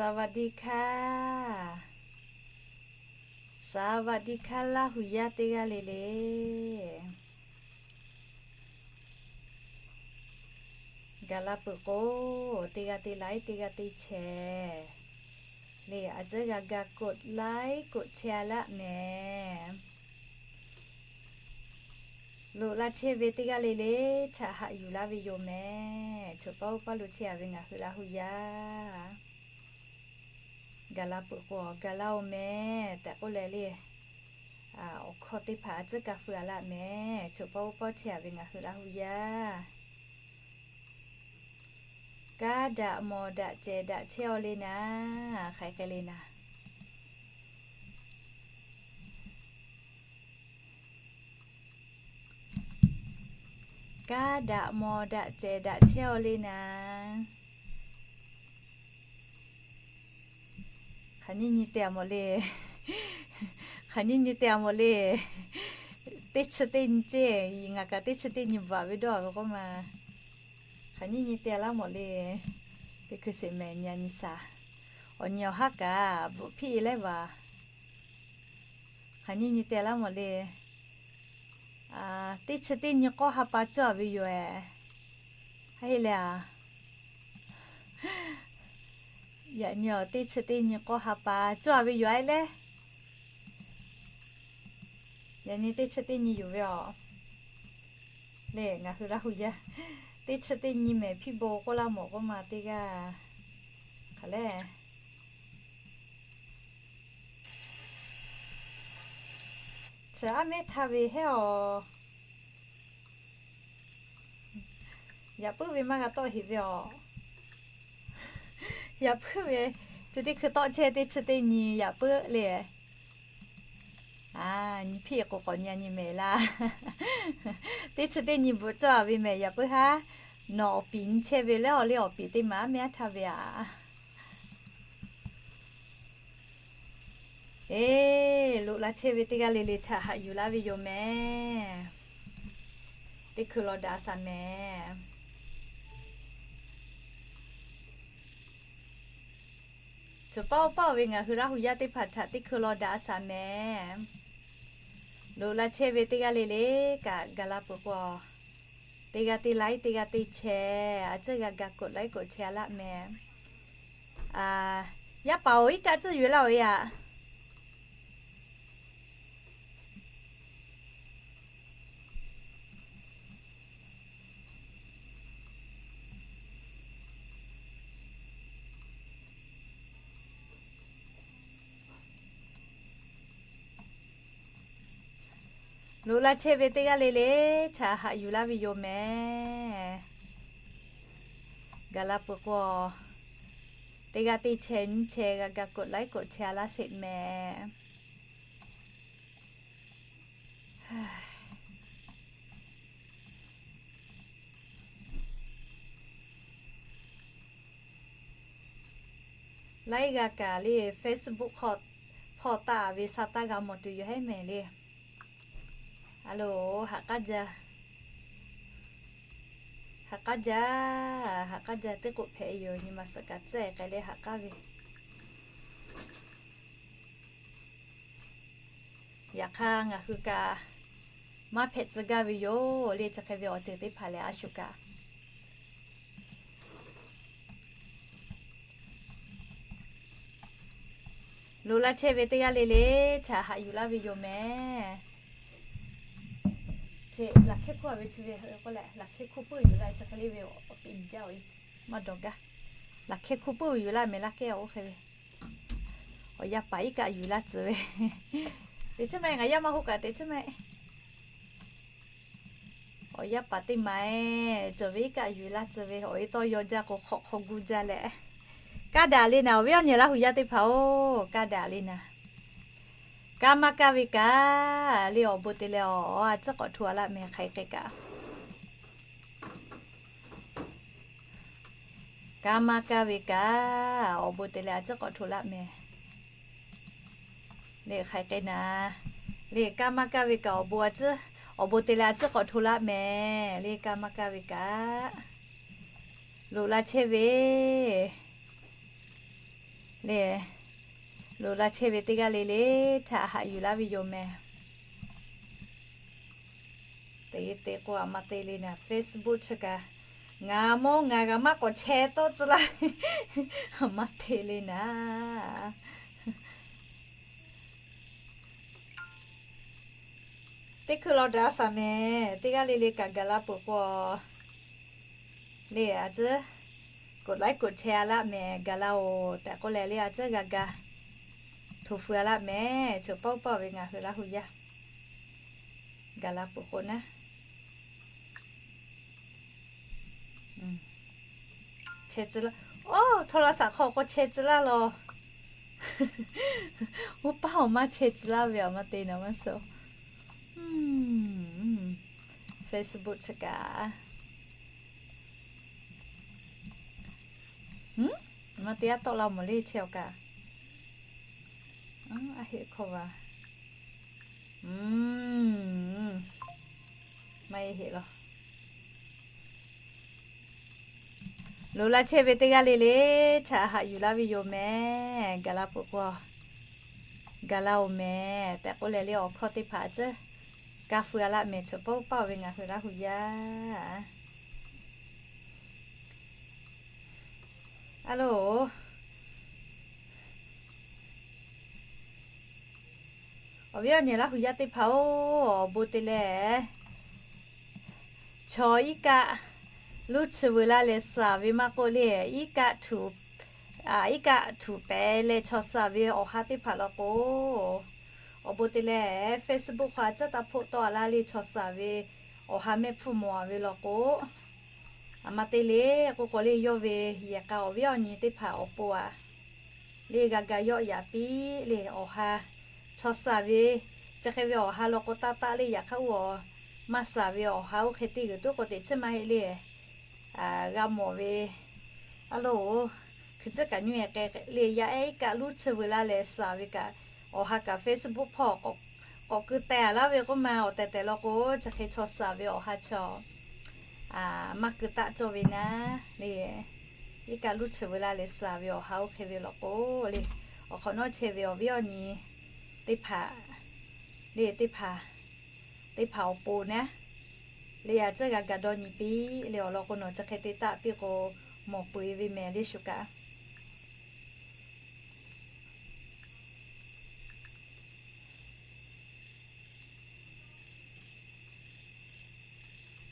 สวัสดีค่ะ สวัสดีค่ะ Laˇ huˍ yaˇ teˇ g'aˇ le le. Gaˬ la peuˬ k'o, teˇ g'aˇ te laiˉ, teˇ g'aˇ te chehˇ le, a ciˉ g'a ga กดไลค์ กดแชร์ laˇ mehˍ. Loꞈ la chehˇ ve teˇ g'aˇ le le htaꞈ haꞈ yuˬ laˇ ve yoˬ mehˍ. Choˬ paˇ oˇ paˇ lo chehˇ a ve ngaˬ hui Laˇ huˍ yaˇ gaˬ la peuˬ k'o, gaˬ laˇ oˬ mehˍ tehꞈ k'oˆ leh le, awˬ hkawˇ teˇ hpaˍ a ciˉ ka feu a laˇ mehˍ. Choˬ paˇ oˇ paˇ chehˇ a ve ngaˬ hui Laˇ huˍ yaˇ. Kaˇ daꞈ mawˬ daꞈ cehˬ daꞈ chehˇ aw le naˍ, hk'aˬ hk'e le naˍ. Kaˇ daꞈ mawˬ daꞈ cehˬ daꞈ chehˇ aw le naˍ. Hk'aˬ nyiˇ nyi te a mawˬ le. Hk'aˬ nyiˇ nyi te a mawˬ le. Teˇ chi teˇ nyi ceˇ, ngaˬ kaꞈ teˇ chi teˇ nyi bvuhꞈ ve dawˇ ve k'oˆ ma. Hk'aˬ nyiˇ nyi te laˇ mawˬ le. Teˇ hkui sheˍ mehˍ nyi a nyi shaˍ. Awˬ nyi awˬ haˉ kaꞈ bvuhꞈ hpiˆ e leh vaˬ. Hk'aˬ nyiˇ nyi te laˇ mawˬ le. Teˇ chi teˇ nyi k'awˇ ha pa cawˇ a ve yoˬ ehˍ. Haˉ heˆ le a. Yaꞈ nyi awˬ teˇ chi teˇ nyi k'awˇ ha pa cawˇ a ve yoˬ a leh. Yaꞈ nyi teˇ chi teˇ nyi yuˬ ve aˬ. Le ngaˬ hui Laˇ huˍ yaˇ teˇ chi teˇ nyi mehˍ hpiˇ bon k'oˆ laˇ mawˬ k'oˆ ma teˇ g'aˇ. Hk'aˬ le. Chi aˉ mehˉ htaˇ ve hehˉ aˬ. Yaꞈ puiˉ ve maˇ g'a tawˆ heꞈ ve aˬ. Yaꞈ puiˉ ve, chi teˇ hkui tawˆ chehˇ teˇ chi teˇ nyi yaꞈ puiˉ le. A, nyi hpiˆ k'o k'awꞈ nyi a nyi mehˍ laˇ. Teˇ chi teˇ nyi bvuhꞈ cawˇ a ve mehˍ yaꞈ puiˉ haˉ. Nawˬ awˬ piˍ nyi chehˇ ve leh awˬ le awˬ piˍ teˇ maˬ aˉ mehˉ aˉ htaˇ ve aˬ. Eˬ, loꞈ la chehˇ ve teˇ g'aˇ le le htaꞈ haꞈ yuˬ laˇ ve yoˬ mehˍ. Teˇ hkui law daꞈ a shaˍ mehˍ. Choˬ paˇ oˇ paˇ ve ngaˬ hui Laˇ huˍ yaˇ teˇ hpaˍ htaꞈ teˇ hkui law daꞈ a shaˍ mehˍ. Loꞈ la chehˇ ve teˇ g'aˇ le le kaꞈ gaˬ la peuˬ k'o, teˇ g'aˇ te laiˉ, teˇ g'aˇ te chehˇ, a ciˉ g'a ga กดไลค์ กดแชร์ a laˇ mehˍ. Yaˇ paˍ oˬ, iˉ kaˆ ciˉ yuˬ laˇ oˬ e aꞈ. Loꞈ la chehˇ ve teˇ g'aˇ le le htaꞈ haꞈ yuˬ laˇ ve yoˬ mehˍ. Gaˬ la peuˬ k'o, teˇ g'aˇ te chehˇ nyi chehˇ g'a ga กดไลค์ กดแชร์ a laˇ sheˍ mehˍ. Laiˉ g'a kaꞈ le Facebook hk'aw hpawˇ taˆ ve sha taˇ g'a mawˬ tuˬ yoˬ hehˉ mehˍ le. A loˬ, haꞈ k'aˉ jaˇ. Haꞈ k'aˉ jaˇ, haꞈ k'aˉ jaˇ teˇ k'oˆ hpehꞈ yoˬ. Nyi ma suhˍ kaꞈ tcuhˉ k'ai leh haꞈ k'aˉ ve. Yaꞈ hk'aˇ ngaˬ hui kaꞈ maˇ hpehꞈ tcuh gaˇ ve yoˬ le. Chi hk'e ve awˬ ceuˬ teˇ hpaˍ lehˬ a shu kaꞈ loꞈ la chehˇ ve teˇ g'aˇ le le htaꞈ haꞈ yuˬ laˇ ve yoˬ mehˍ. Laꞈ hkehˇ hkuˇ a ve chi ve k'oˆ leh, laꞈ hkehˇ hkuˇ puiˉ yuˬ laˇ chi hk'e le ve awˬ piˍ jaˇ awˬ e maˇ dawˬ gaˇ. Laꞈ hkehˇ hkuˇ puiˉ ve yuˬ laˇ mehˍ laˇ kehˉ oˇ hk'e ve. Awˬ yaˇ paˍ iˉ kaˆ yuˬ laˇ tcuh ve. Teˇ chiˉ maˇ e, ngaˬ yaˇ maˇ hoˆ kaꞈ teˇ chiˉ maˇ e. Awˬ yaˇ paˍ teˇ maˬ e, cawˬ ve iˉ kaˆ yuˬ laˇ tcuh ve. Awˬ e tawˇ yaw jaˇ k'o hk'awꞈ hk'aw gu jaˇ leh. Kaˇ daꞈ le naˍ, awˬ viˉ awˬ nyi Laˇ huˍ yaˇ teˇ hpaˍ oˬ, kaˇ daꞈ le naˍ. Kaˇ maˇ kaˇ ve kaꞈ le awˬ bon te leh awˬ a ciˉ k'awꞈ hto a laˇ mehˍ hk'aˬ hk'e kaꞈ. Kaˇ maˇ kaˇ ve kaꞈ awˬ bon te leh a ciˉ k'awꞈ hto laˇ mehˍ. Le hk'aˬ hk'e naˍ. Le kaˇ maˇ kaˇ ve kaꞈ awˬ bon a ciˉ, awˬ bon te leh a ciˉ k'awꞈ hto laˇ mehˍ. Le kaˇ maˇ kaˇ ve kaꞈ loꞈ la chehˇ ve. Le, loꞈ la chehˇ ve teˇ g'aˇ le le htaꞈ haꞈ yuˬ laˇ ve yoˬ mehˍ. Te te k'o, aˬ ma te le naˍ, Facebook chi kaꞈ ngaˬ mawˇ ngaˬ g'a maˇ k'awꞈ chehˇ tawˆ tcuh laˇ. Aˬ ma te le naˍ. Teˇ hkui law daꞈ a shaˍ mehˍ, teˇ g'aˇ le le kaꞈ gaˬ la peuˬ k'o, le a ciˉ กดไลค์ กดแชร์ a laˇ mehˍ, gaˬ la oˬ tehꞈ k'oˆ leh le a ciˉ g'a ga htoꞈ feu a laˇ mehˍ. Choˬ paˆ uˉ paˆ ve ngaˬ hui Laˇ hu yaˇ gaˬ la peuˬ k'o naˉ, chehˇ tcuh laˇ. Oˇ, โทรศัพท์ hk'aw k'o chehˇ tcuh laˇ law. Uˉ paˇ awˬ maˇ chehˇ tcuh laˇ ve aˬ ma te naˍ maˇ suh. Facebook chi kaꞈ, ma te aˉ tawˆ la mawˬ le chehˇ awˬ kaꞈ, a heˆ hkawˇ va, maˇ heˆ law. Loꞈ la chehˇ ve teˇ g'aˇ le le htaꞈ haꞈ yuˬ laˇ ve yoˬ mehˍ. Gaˬ la peuˬ k'o, gaˬ la oˬ mehˍ tehꞈ k'oˆ leh le awˬ hkawˇ teˇ hpaˍ a ciˉ kaˇ feu a laˇ mehˍ. Choˬ paˆ uˉ paˆ ve ngaˬ hui Laˇ hu yaˇ, a loˬ, awˬ viˉ awˬ nyi Laˇ hu yaˇ teˇ hpaˍ-oˬ, awˬ bon te leh, chaw iˉ kaˆ luˇ chi veu laˇ leh shaˍ ve maˇ k'oˆ le, iˉ kaˆ htuꞈ, iˉ kaˆ htuꞈ pehˍ leh chaw shaˍ ve awˬ ha teˇ hpaˍ law k'o, awˬ bon te leh Facebook hk'aw a ciˉ taˇ hpoˆ tawˆ a laˇ le chaw shaˍ ve awˬ ha mehˆ hpfuhˇ mawˬ a ve law k'o, aˬ ma te le k'o k'o le yawˇ ve yehˬ k'a awˬ viˉ awˬ nyi teˇ hpaˍ awˬ pon aꞈ le g'a ga yawˆ yaꞈ piˇ le awˬ ha chaw shaˍ ve, chi hk'e ve awˬ ha law k'o taˇ taˆ le yaꞈ hk'aˇ oˇ, maˇ shaˍ ve awˬ ha oˇ hk'e te g'uiˬ tuˉ k'o teꞈ chiˉ maˇ heˆ le. G'a mawˬ ve, a loˬ, hkui tcuhˉ kaꞈ nyi e k'ai le yaˇ ehˉ iˉ kaˆ luˇ chi veu laˇ leh shaˍ ve kaꞈ, awˬ ha kaꞈ Facebook hpawˇ k'awꞈ keu teh a laˇ ve k'oˆ ma awˬ tehˬ tehˬ law k'o, chi hk'e chaw shaˍ ve awˬ ha chaw maˇ keu taˆ cawˇ ve naˉ le. Iˉ kaˆ luˇ chi veu laˇ leh shaˍ ve awˬ ha oˇ hk'e ve law k'o le, awˬ hk'awꞈ nawˉ chehˇ ve awˬ viˉ awˬ nyi teˇ hpaˍ le, teˇ hpaˍ, teˇ hpaˍ awˬ pon naˉ le a ciˉ g'a ga dawˇ nyi piˇ le awˬ lawn k'o nawˬ chi hk'e te taˆ piˇ k'o, mawˬ peu e ve mehˍ le shu kaꞈ.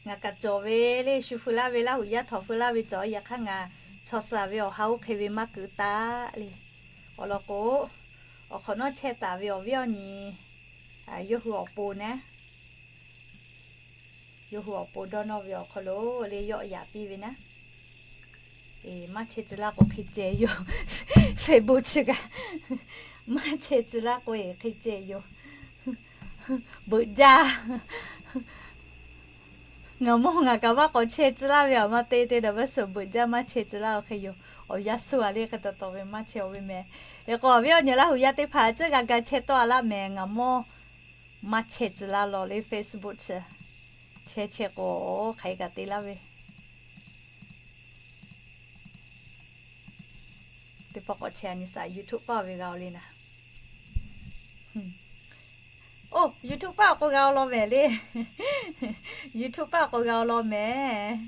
Ngaˬ kaꞈ cawˬ ve le shu feu laˇ ve Laˇ hu yaˇ htawnˍ feu laˇ ve cawˬ. Yaꞈ hk'aˇ ngaˬ chaw shaˍ ve awˬ ha oˇ hk'e ve maˇ keu taˆ le. Awˬ lawn k'o, awˬ hk'awꞈ nawˉ chehˇ taˍ ve awˬ viˉ awˬ nyi yawˇ hui awˬ pon naˉ, yawˇ hui awˬ pon dawˇ nawˇ ve awˬ hk'aw lo le yawˆ yaꞈ piˇ ve naˉ. Maˇ chehˇ tcuh laˇ k'o hk'e ceh yoˬ. Facebook chi kaꞈ maˇ chehˇ tcuh laˇ k'o eˬ hk'e ceh yoˬ. Beuꞈ jaˇ. Ngaˬ mawˇ ngaˬ kaꞈ maˇ k'awꞈ chehˇ tcuh laˇ ve aˬ ma te te daꞈ ve suhˍ beuꞈ jaˇ maˇ chehˇ tcuh laˇ oˬ hk'e yoˬ. Awˬ yaˇ suh a le hk'e taw taw ve maˇ chehˇ oˬ ve mehˍ. Eˬ k'o awˬ viˉ awˬ nyi Laˇ hu yaˇ teˇ hpaˍ a ciˉ g'a ga chehˇ tawˆ a laˇ mehˍ. Ngaˬ mawˇ maˇ chehˇ tcuh laˇ law le Facebook chi. Chehˇ chehˇ k'o hk'aˬ hk'e kaꞈ te laˇ ve teˇ pawˆ k'awꞈ chehˇ a nyi shaˍ. YouTube paˇ ve g'a oˬ le naˍ. Oˇ, YouTube paˇ awˬ k'o g'a oˬ law mehˍ le. YouTube paˇ awˬ k'o g'a oˬ law mehˍ.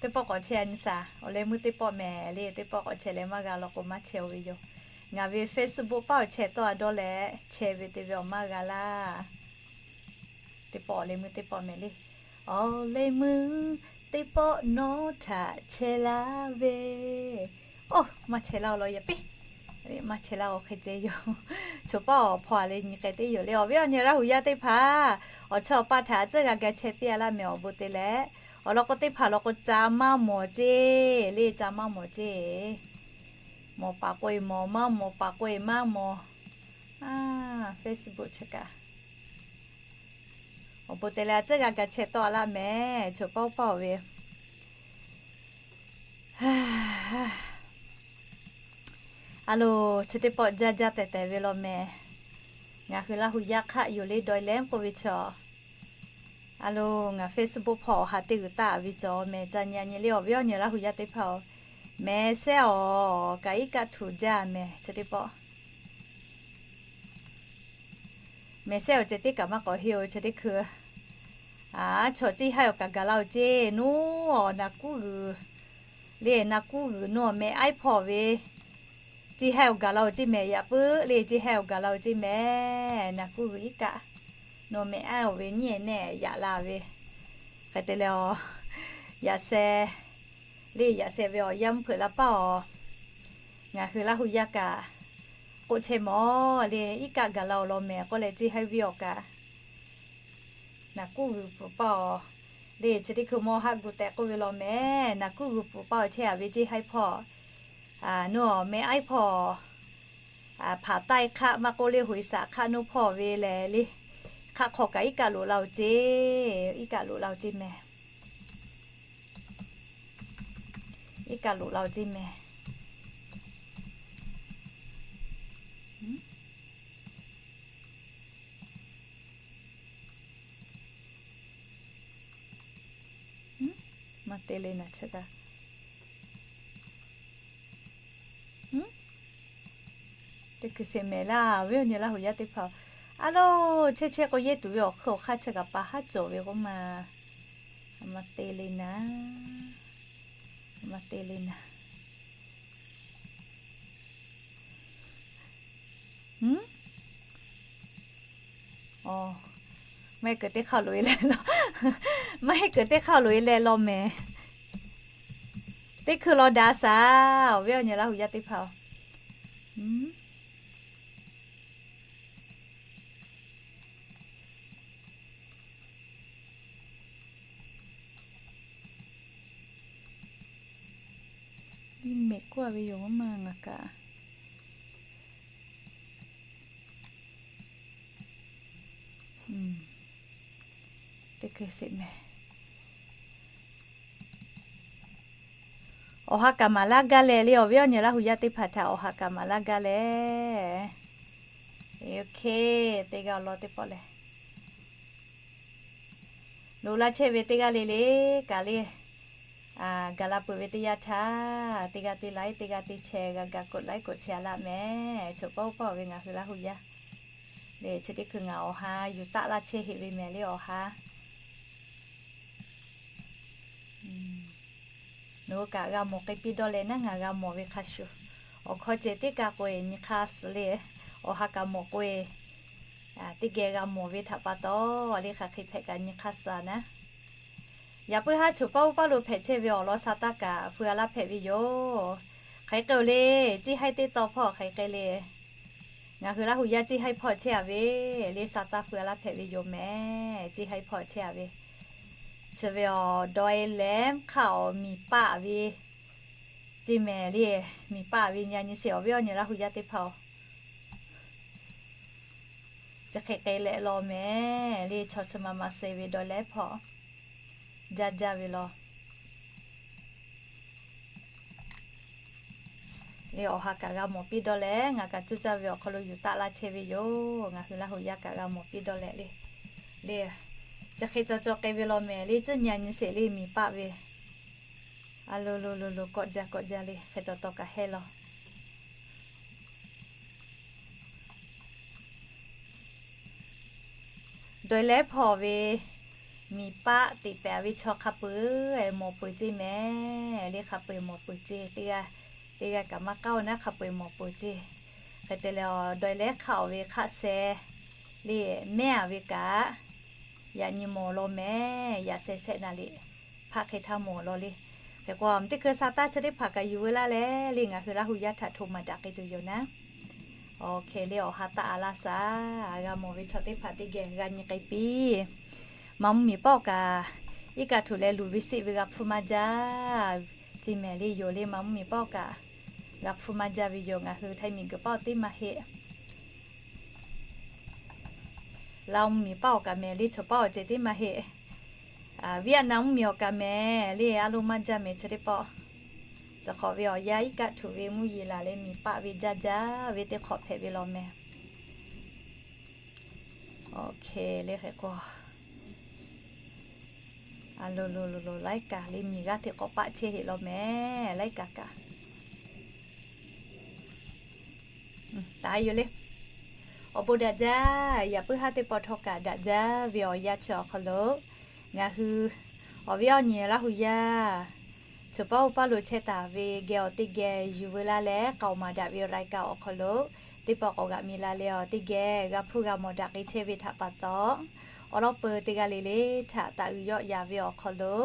Teˇ pawˆ k'awꞈ chehˇ a nyi shaˍ. Awˬ leh meuˇ teˇ pawˆ mehˍ le. Teˇ pawˆ k'awꞈ chehˇ leh maˇ g'a law k'o maˇ chehˇ oˬ ve yoˬ. Ngaˬ ve Facebook paˇ awˬ chehˇ tawˆ a dawˇ leh chehˇ ve te ve awˬ maˇ g'a laˇ. Teˇ pawˆ awˬ leh meuˇ teˇ pawˆ mehˍ le. Awˬ leh meuˇ teˇ pawˆ nawˉ htaꞈ chehˇ laˇ ve. Oˇ, maˇ chehˇ laˇ oˬ law yaꞈ piˇ. Maˇ chehˇ laˇ oˬ hk'e ceh yoˬ. Choˬ paˇ awˬ hpawˇ a leh nyi k'ai teˇ yoˬ le. Awˬ viˉ awˬ nyi Laˇ hu yaˇ teˇ hpaˍ, awˬ chawˇ awˬ paˇ htaꞈ a ciˉ g'a ga chehˇ piˇ a laˇ mehˍ awˬ bon te leh. Awˬ lawn k'o teˇ hpaˍ law k'o ca maˇ mawˬ ceˇ le, ca maˇ mawˬ ceˇ. Mawˬ paˍ k'o eˬ mawˬ, maˇ mawˬ paˍ k'o eˬ maˇ mawˬ. Facebook chi kaꞈ awˬ bon te leh a ciˉ g'a ga chehˇ tawˆ a laˇ mehˍ. Choˬ paˇ oˇ paˇ oˬ ve a loˬ, chi teˇ pawˆ jaˇ jaˇ tehˬ tehˬ ve law mehˍ. Ngaˬ hui Laˇ hu yaˇ hk'aˆ yoˬ le dawˇ leh k'oˆ ve chaw. A lo, ngaˬ Facebook hpawˇ awˬ ha teˇ g'uiˬ taˆ ve cawˬ mehˍ ca nyi a nyi le awˬ viˉ awˬ nyi Laˇ hu yaˇ teˇ hpaˍ-oˬ, mehˍ sehˉ awˬ kaꞈ iˉ kaˆ htuꞈ jaˇ mehˍ chi teˇ pawˆ. Mehˍ sehˉ awˬ ceh tiˉ kaꞈ maˇ k'awꞈ heˆ-oˬ chi teˇ hkui. Aˬ, chaw ceˇ haiˇ awˬ kaꞈ gaˬ la-oˬ ceˇ nuˇ awˬ naˬ kuˉ g'uiˬ le, naˬ kuˉ g'uiˬ nuˇ awˬ meh aiˉ hpawˇ ve ceˇ haiˇ awˬ gaˬ la-oˬ ceˇ mehˍ yaꞈ puiˉ le, ceˇ haiˇ awˬ gaˬ la-oˬ ceˇ mehˍ naˬ kuˉ g'uiˬ iˉ kaˆ nuˇ awˬ meh aiˉ awˬ ve nyiˉ nehˆ yaꞈ la ve hk'e te leh, aˬ, yaꞈ sheh le, yaꞈ sheh ve awˬ yanˇ mvuhˇ hpeuꞈ la paˇ awˬ, ngaˬ hui Laˇ hu yaˇ kaꞈ k'oˆ chehˇ mawˬ le, iˉ kaˆ gaˬ la-oˬ law mehˍ k'oˆ leh ceˇ haiˇ viˇ awˬ kaꞈ naˬ kuˉ g'uiˬ pfuhˍ paˇ awˬ le, chi teˇ hkui mawˇ haˆ gu tehꞈ k'oˆ ve law mehˍ, naˬ kuˉ g'uiˬ pfuhˍ paˇ awˬ chehˇ a ve ceˇ haiˇ hpawˇ nuˇ awˬ meh aiˉ hpawˇ hpaˍ taiˇ hk'aˆ maˇ k'oˆ le, hoꞈ e saꞈ hk'aˆ nuˇ hpawˇ ve lehˬ le, hk'aˆ hk'aw kaꞈ iˉ kaˆ loꞈ la-oˬ ceˇ, iˉ kaˆ loꞈ la-oˬ ceˇ mehˍ. Iˉ kaˆ loꞈ la-oˬ ceˇ mehˍ. Maˇ te le naˬ chi kaꞈ. Teˇ hkui sheˍ mehˍ laˇ viˉ awˬ nyi Laˇ hu yaˇ teˇ hpaˍ-oˬ, a lo, chehˇ chehˇ k'o yehˇ tuˬ ve awˬ hk'aˇ awˬ hk'aˇ chi kaꞈ pa haˉ cawˬ ve k'oˆ ma. Maˇ te le naˬ. Maˇ te le naˬ. Maˇ heˆ kuiˬ teˇ hk'aˇ loꞈ e leh law, maˇ heˆ kuiˬ teˇ hk'aˇ loꞈ e leh law mehˍ. Teˇ hkui law daꞈ shaˍ, awˬ viˉ awˬ nyi Laˇ hu yaˇ teˇ hpaˍ-oˬ. Iˉ mehˍ k'oˆ a ve yoˬ maˇ ngaˬ kaꞈ. Teˇ hkui sheˍ mehˍ. Awˬ ha kaꞈ maˍ laˇ gaˇ leh le, awˬ viˉ awˬ nyi Laˇ hu yaˇ teˇ hpaˍ htaꞈ awˬ ha kaꞈ maˍ laˇ gaˇ leh. Oˇ hk'e, teˇ g'aˇ awˬ lawn teˇ pawˆ leh loꞈ la chehˇ ve teˇ g'aˇ le le kaꞈ le, gaˬ la peuˬ ve teˇ yanˇ htaˇ, teˇ g'aˇ teˇ laiˉ, teˇ g'aˇ teˇ chehˇ g'a gaˬ k'oꞈ laiˉ k'oꞈ chehˇ a laˇ mehˍ. Choˬ paˇ oˇ paˇ ve ngaˬ hui Laˇ hu yaˇ le, chi teˇ hkui ngaˬ awˬ ha yuˬ taˆ laˇ chehˇ heˆ ve mehˍ le awˬ ha. Nawˬ hui kaꞈ g'a mawˬ k'ai piˇ dawˇ leh naˉ, ngaˬ g'a mawˬ ve hk'a shuˍ. Awˬ hkawˇ ceh teˇ kaꞈ k'oˆ e nyi hk'aˇ suh le, awˬ ha kaꞈ mawˬ k'oˆ e, teˇ geh g'a mawˬ ve htaꞈ pa taw le, hk'aˬ hk'e hpehꞈ kaꞈ nyi hk'aˇ suh naˉ. Yaꞈ puiˉ haˉ choˬ paˇ oˇ paˇ lo hpehꞈ chehˇ ve awˬ lawn sa taˇ kaꞈ feu a laˇ hpehꞈ ve yoˬ. Hk'aˬ hk'e k'o le, ceˇ haiˇ teˇ taw hpawˇ hk'aˬ hk'e le, ngaˬ hui Laˇ hu yaˇ ceˇ haiˇ hpawˇ chehˇ a ve le, sa taˇ feu a laˇ hpehꞈ ve yoˬ mehˍ. Ceˇ haiˇ hpawˇ chehˇ a ve chi ve awˬ dawˇ e leh hk'aˆ awˬ miˬ paˆ ve ceˇ mehˍ le, miˬ paˆ ve nyi a nyi sheˍ awˬ viˉ awˬ nyi Laˇ hu yaˇ teˇ hpaˍ-oˬ. Chi hk'e k'ai leh law mehˍ le, chaw chi ma ma suh ve dawˇ leh hpawˇ jaˇ jaˇ ve law. Le awˬ ha kaꞈ g'a mawˬ piˇ dawˇ leh ngaˬ kaꞈ cuˇ caˇ ve awˬ hk'aw lo yuˬ taˆ laˇ chehˇ ve yoˬ. Ngaˬ hui Laˇ hu yaˇ kaꞈ g'a mawˬ piˇ dawˇ leh le, le chi hk'e caw caw k'ai ve law mehˍ le, cuˇ nyi a nyi sheˍ le miˬ paˆ ve. A lo lo lo lo kawˆ jaˇ kawˆ jaˇ le, hk'e taw taw kaꞈ hehˇ law. Dawˇ leh hpawˇ ve miˬ paˆ teꞈ pehˍ ve chaw hk'a peu-eˬ mawˬ peuˬ ceˇ mehˍ le, hk'a peu-eˬ mawˬ peuˬ ceˇ. Teˇ g'aˇ kaꞈ maˇ k'aˉ-oˬ naˉ, hk'a peu-eˬ mawˬ peuˬ ceˇ. Hk'e te leh awˬ dawˇ leh hk'aˆ awˬ ve hk'aˆ sheh le mehˉ a ve kaꞈ yaꞈ nyi mawˬ law mehˍ. Yaꞈ sheh shehˆ naˍ liꞈ hpaˆ hk'e htaˇ mawˬ law le. Hk'e k'o teˇ hkui sa taˇ chi teˇ hpaˍ kaꞈ yuˬ veu laˇ leh le, ngaˬ hui Laˇ hu yaˇ htaꞈ hto maˍ daꞈ k'ai tuˬ yoˬ naˉ. Awˬ hk'e le awˬ ha taˆ a laˇ shaˍ, g'a mawˬ ve chaw teˇ hpaˍ teˇ geh g'a nyi k'ai piˇ. Maˇ mvuhˇ miˬ paˆ awˬ kaꞈ iˉ kaˆ htuꞈ leh luˬ ve siˆ ve g'a hpfuhˇ maˇ jaˇ ceˇ mehˍ le, yoˬ le maˇ mvuhˇ miˬ paˆ awˬ kaꞈ g'a hpfuhˇ maˇ jaˇ ve yoˬ. Ngaˬ hui Htaiˇ miˬ guiˬ paˆ awˬ teˇ maˇ heˆ. Laˇ mvuhˇ miˬ paˆ awˬ kaꞈ mehˍ le, chaw paˆ awˬ ceh teˇ maˇ heˆ. Viˉ a naˍ mvuhˇ miˬ awˬ kaꞈ mehˍ le, a lo maˇ jaˇ mehˍ chi teˇ pawˆ. Chi hk'awꞈ ve awˬ yanˇ iˉ kaˆ htuꞈ ve mvuhˇ yeˬ laˬ leh miˬ paˆ ve jaˇ jaˇ ve teˇ hk'awꞈ hpehꞈ ve law mehˍ. Awˬ hk'e le hk'e k'o Lo lo lo lo, laiˉ kaꞈ le miˬ g'aˇ hteꞈ k'awꞈ paˆ chehˇ heˆ law mehˍ, laiˉ kaꞈ kaꞈ. Taˍ yoˬ le. Awˬ bon daꞈ jaˇ. Yaꞈ puiˉ haˉ teˇ pawˆ htawˇ kaꞈ daꞈ jaˇ ve awˬ yanˇ chi awˬ hk'aw lo, ngaˬ hui awˬ viˉ awˬ nyi Laˇ hu yaˇ choˬ paˉ oˇ paˉ lo chehˇ taˍ ve geh awˬ teˇ geh yuˬ veu laˇ leh k'aoˍ maˍ daꞈ ve รายการ awˬ hk'aw lo teˇ pawˆ k'awꞈ g'aꞈ mi la leh awˬ teˇ geh g'a hpuˇ g'a mawˬ daꞈ k'ai chehˇ ve htaꞈ pa taw, awˬ lawn peuˬ teˇ g'aˇ le le htaꞈ taˍ uiˍ yawˆ yan ve awˬ hk'aw lo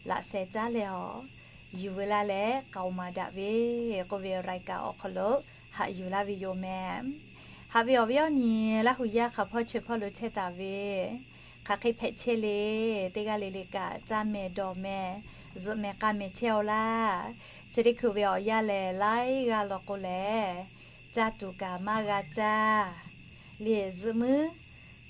laꞈ sheh caˉ leh awˬ yuˬ veu laˇ leh k'aoˍ maˍ daꞈ ve k'oˆ ve รายการ awˬ hk'aw lo haꞈ yuˬ laˇ ve yoˬ mehˍ. Haꞈ ve awˬ viˉ awˬ nyi Laˇ hu yaˇ hk'aˬ hpawˇ chi hpawˇ lo chehˇ taˍ ve, hk'aˬ hk'e hpehꞈ chehˇ le, teˇ g'aˇ le le kaꞈ caˇ mehˍ dawˬ mehˍ, zuhꞈ mehˍ k'a mehˍ chehˇ-aw laˇ. Chi teˇ hkui ve awˬ yanˇ lehˬ laiˉ g'aˇ law k'o lehˬ, caˇ tuˬ kaꞈ maˇ g'a caˇ le, zuhꞈ muiˉ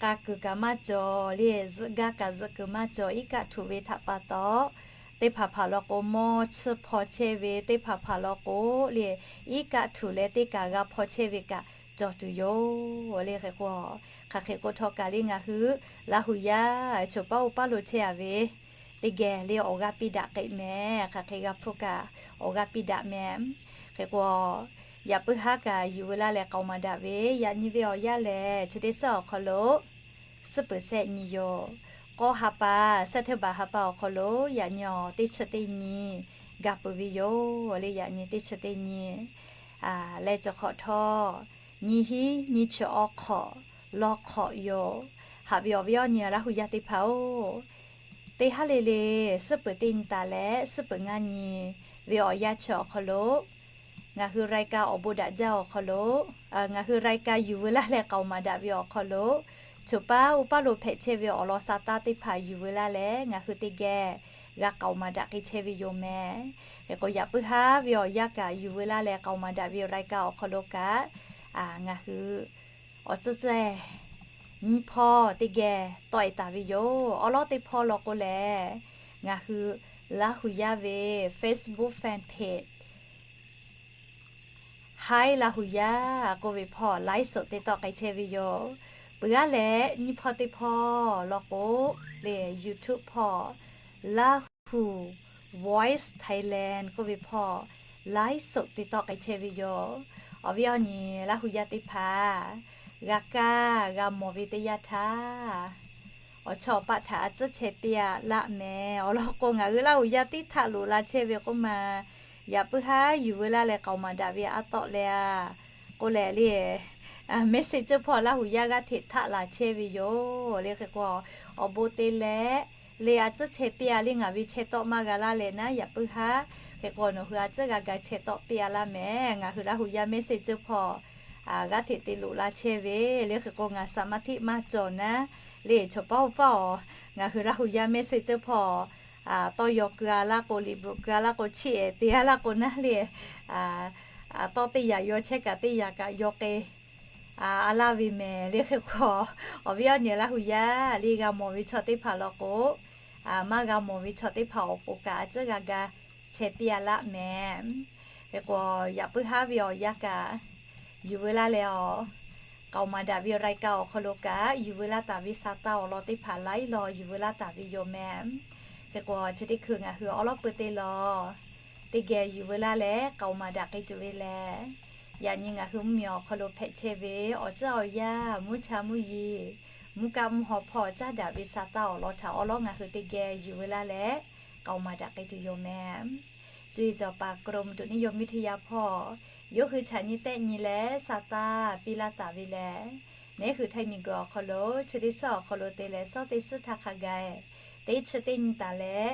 k'a kuiˬ kaꞈ maˇ cawˬ le, zuhꞈ gaˇ kaꞈ zuhꞈ kuiˬ maˇ cawˬ, iˉ kaˆ htuꞈ ve htaꞈ pa taw, teˇ hpaˍ hpaˍ law k'o mawˇ chiˇ hpaw chehˇ ve, teˇ hpaˍ hpaˍ law k'o le, iˉ kaˆ htuꞈ leh teˇ kaꞈ g'a hpaw chehˇ ve kaꞈ cawˬ tuˬ yoˬ le. Hk'e k'o, hk'aˬ hk'e k'o htawˇ kaꞈ le ngaˬ hui Laˇ hu yaˇ choˬ paˉ oˇ paˉ lo chehˇ a ve teˇ geh le awˬ g'aˇ piˇ daꞈ k'ai mehˍ. Hk'aˬ hk'e g'a hpuˇ kaꞈ awˬ g'aˇ piˇ daꞈ mehˍ. Hk'e k'o, yaꞈ puiˉ haˉ kaꞈ yuˬ veu laˇ leh k'aoˍ maˍ daꞈ ve yaꞈ nyi ve awˬ yanˇ lehˬ, chi teˇ suhˉ awˬ hk'aw lo suhˉ peuˍ sehˆ nyi yoˬ. K'awˇ ha pa, September ha pa awˬ hk'aw lo yaꞈ nyi awˬ teˇ chi teˇ nyi gaˬ peuˬ ve yoˬ le. Yaꞈ nyi teˇ chi teˇ nyi leh cawˬ hk'awꞈ htawˇ, nyiˇ hinˉ nyiˇ chi awˇ hk'awꞈ lawˇ hk'awꞈ yoˬ. Haꞈ ve awˬ viˉ awˬ nyi Laˇ hu yaˇ teˇ hpaˍ-oˬ, teˇ haˉ le le suhˉ peuˍ teˇ nyi taˍ leh suhˉ peuˍ ngaˇ nyi ve awˬ yanˇ chi awˬ hk'aw lo ngaˬ hui รายการ awˬ bon daꞈ jaˇ awˬ hk'aw lo, ngaˬ hui รายการ yuˬ veu laˇ leh k'aoˍ maˍ daꞈ ve awˬ hk'aw lo, choˬ paˉ oˇ paˉ lo hpehꞈ chehˇ ve awˬ lawn sa taˇ teˇ hpaˍ yuˬ veu laˇ leh ngaˬ hui teˇ geh g'a k'aoˍ maˍ daꞈ k'ai chehˇ ve yoˬ mehˍ. Hk'e k'o, yaꞈ puiˉ haˉ ve awˬ yanˇ kaꞈ yuˬ veu laˇ leh k'aoˍ maˍ daꞈ ve รายการ awˬ hk'aw lo kaꞈ, ngaˬ hui awˬ tcuhˉ tcuhˉ nyiˇ hpawˇ teˇ geh tawˆ e taˍ ve yoˬ. Awˉ lawˉ teˇ hpawˇ law k'o lehˬ, ngaˬ hui Laˇ hu yaˇ ve Facebook fan page Hi Laˇ hu yaˇ k'oˆ ve hpawˇ ไลฟ์สด te tawˆ k'ai chehˇ ve yoˬ. Peuˬ g'aˇ leh nyiˇ hpawˇ teˇ hpawˇ law k'o le, YouTube hpawˇ Laˇ hu Voice Thailand k'oˆ ve hpawˇ ไลฟ์สด te tawˆ k'ai chehˇ ve yoˬ. Awˬ viˉ awˬ nyi Laˇ hu yaˇ teˇ hpaˍ g'a kaˇ g'a mawˬ ve teˇ yanˇ htaˇ, awˬ chawˇ awˬ paˆ htaꞈ a tcuhˉ chehˇ piˇ a laˇ mehˍ. Awˬ lawn k'o, ngaˬ hui Laˇ hu yaˇ tiˉ htaꞈ loꞈ la chehˇ ve k'oˆ ma, yaꞈ puiˉ haˉ yuˬ veu laˇ leh k'aoˍ maˍ daꞈ ve a tawˆ leh a k'oˆ leh le, message ceuˬ hpawˇ Laˇ hu yaˇ g'aˇ hteꞈ htaˆ laˬ chehˇ ve yoˬ le. Hk'e k'o, awˬ bon te leh le a tcuhˉ chehˇ piˇ a le, ngaˬ ve chehˇ tawˆ maˇ g'a laˇ leh naˉ, yaꞈ puiˉ haˉ hk'e k'o nawˬ hui a tcuhˉ g'a ga chehˇ tawˆ piˇ a laˇ mehˍ. Ngaˬ hui Laˇ hu yaˇ message ceuˬ hpawˇ g'aˇ hteꞈ te loꞈ la chehˇ ve le. Hk'e k'o, ngaˬ สมาธิ maˇ cawˬ naˉ le, choˬ paˉ oˇ paˉ awˬ ngaˬ hui Laˇ hu yaˇ message ceuˬ hpawˇ tawˇ yaw keu a laˇ k'o, liꞈ bvuhꞈ keu a laˇ k'o, chiˇ ehˍ te a laˇ k'o naˉ le, tawˇ teˇ yanˇ yaw chehˇ kaꞈ teˇ yanˇ kaꞈ yaw k'ai a laˇ ve mehˍ le. Hk'e k'o, awˬ viˉ awˬ nyi Laˇ hu yaˇ le g'a mawˬ ve chaw teˇ hpaˍ law k'o, maˇ g'a mawˬ ve chaw teˇ hpaˍ awˬ pon kaꞈ a tcuhˉ g'a ga chehˇ piˇ a laˇ mehˍ. Hk'e k'o, yaꞈ puiˉ haˉ ve awˬ yanˇ kaꞈ yuˬ veu laˇ leh awˬ k'aoˍ maˍ daꞈ ve รายการ awˬ hk'aw lo kaꞈ yuˬ veu laˇ taˍ ve sa taˇ awˬ lawn teˇ hpaˍ laiˉ law yuˬ veu laˇ taˍ ve yoˬ mehˍ. Hk'e k'o, chi teˇ hkui ngaˬ hui awˉ lawˉ peu teˇ law teˇ geh yuˬ veu laˇ leh k'aoˍ maˍ daꞈ k'ai tuˬ ve lehˬ, yaꞈ nyi ngaˬ hui mvuhˇmiˬ awˬ hk'aw lo hpehꞈ chehˇ ve awˬ tcuhˉ awˬ yaˇ, mvuhˇ cha mvuhˇ yeˬ, mvuhˇ kaˆ mvuhˇ haw hpawˇ caˉ daꞈ ve sa taˇ awˬ lawn htaꞈ awˉ lawˉ ngaˬ hui teˇ geh yuˬ veu laˇ leh k'aoˍ maˍ daꞈ k'ai tuˬ yoˬ mehˍ. Cuˇ yiˍ cawˬ paˍ กรมอุตุนิยมวิทยา hpawˇ yawˇ hui chaꞈ nyi tehˆ nyi leh sa taˇ piˇ laˇ taˍ ve lehˬ, neˉ hui htaiˇ miˬguiˬ awˬ hk'aw lo chi teˇ suhˉ awˬ hk'aw lo te leh suhˉ teˇ suhˉ htaˇ hk'a gaˬ, teˇ chi teˇ nyi taˍ leh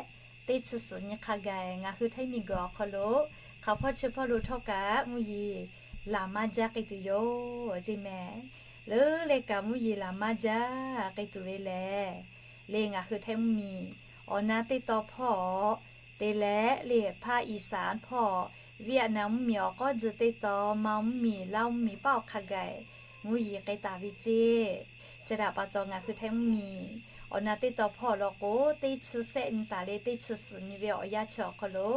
teˇ chi suhˍ nyi hk'a gaˬ ngaˬ hui htaiˇ miˬguiˬ awˬ hk'aw lo hk'aˬ hpawˇ chi hpawˇ lo htawˇ kaꞈ mvuhˇ yeˬ laˬ maˇ jaˇ k'ai tuˬ yoˬ ceˇ mehˍ. Leuˉ leh kaꞈ mvuhˇ yeˬ laˬ maˇ jaˇ k'ai tuˬ ve lehˬ, le ngaˬ hui htaiˇ mvuhˇmiˬ awˬ na teˇ taw hpawˇ te leh le ภาคอีสาน hpawˇ, Vietnam mvuhˇmiˬ awˬ k'awˉ tcuh teˇ taw, Mao mvuhˇmiˬ, Laˇ mvuhˇmiˬ paˉ awˬ hk'a gaˬ mvuhˇ yeˬ k'ai taˍ ve ceˇ. Chi htaꞈ pa taw ngaˬ hui htaiˇ mvuhˇmiˬ awˬ na teˇ taw hpawˇ law k'o, teˇ chi sehˆ nyi taˍ leh teˇ chi suhˍ nyi ve awˬ yanˇ chi awˬ hk'aw lo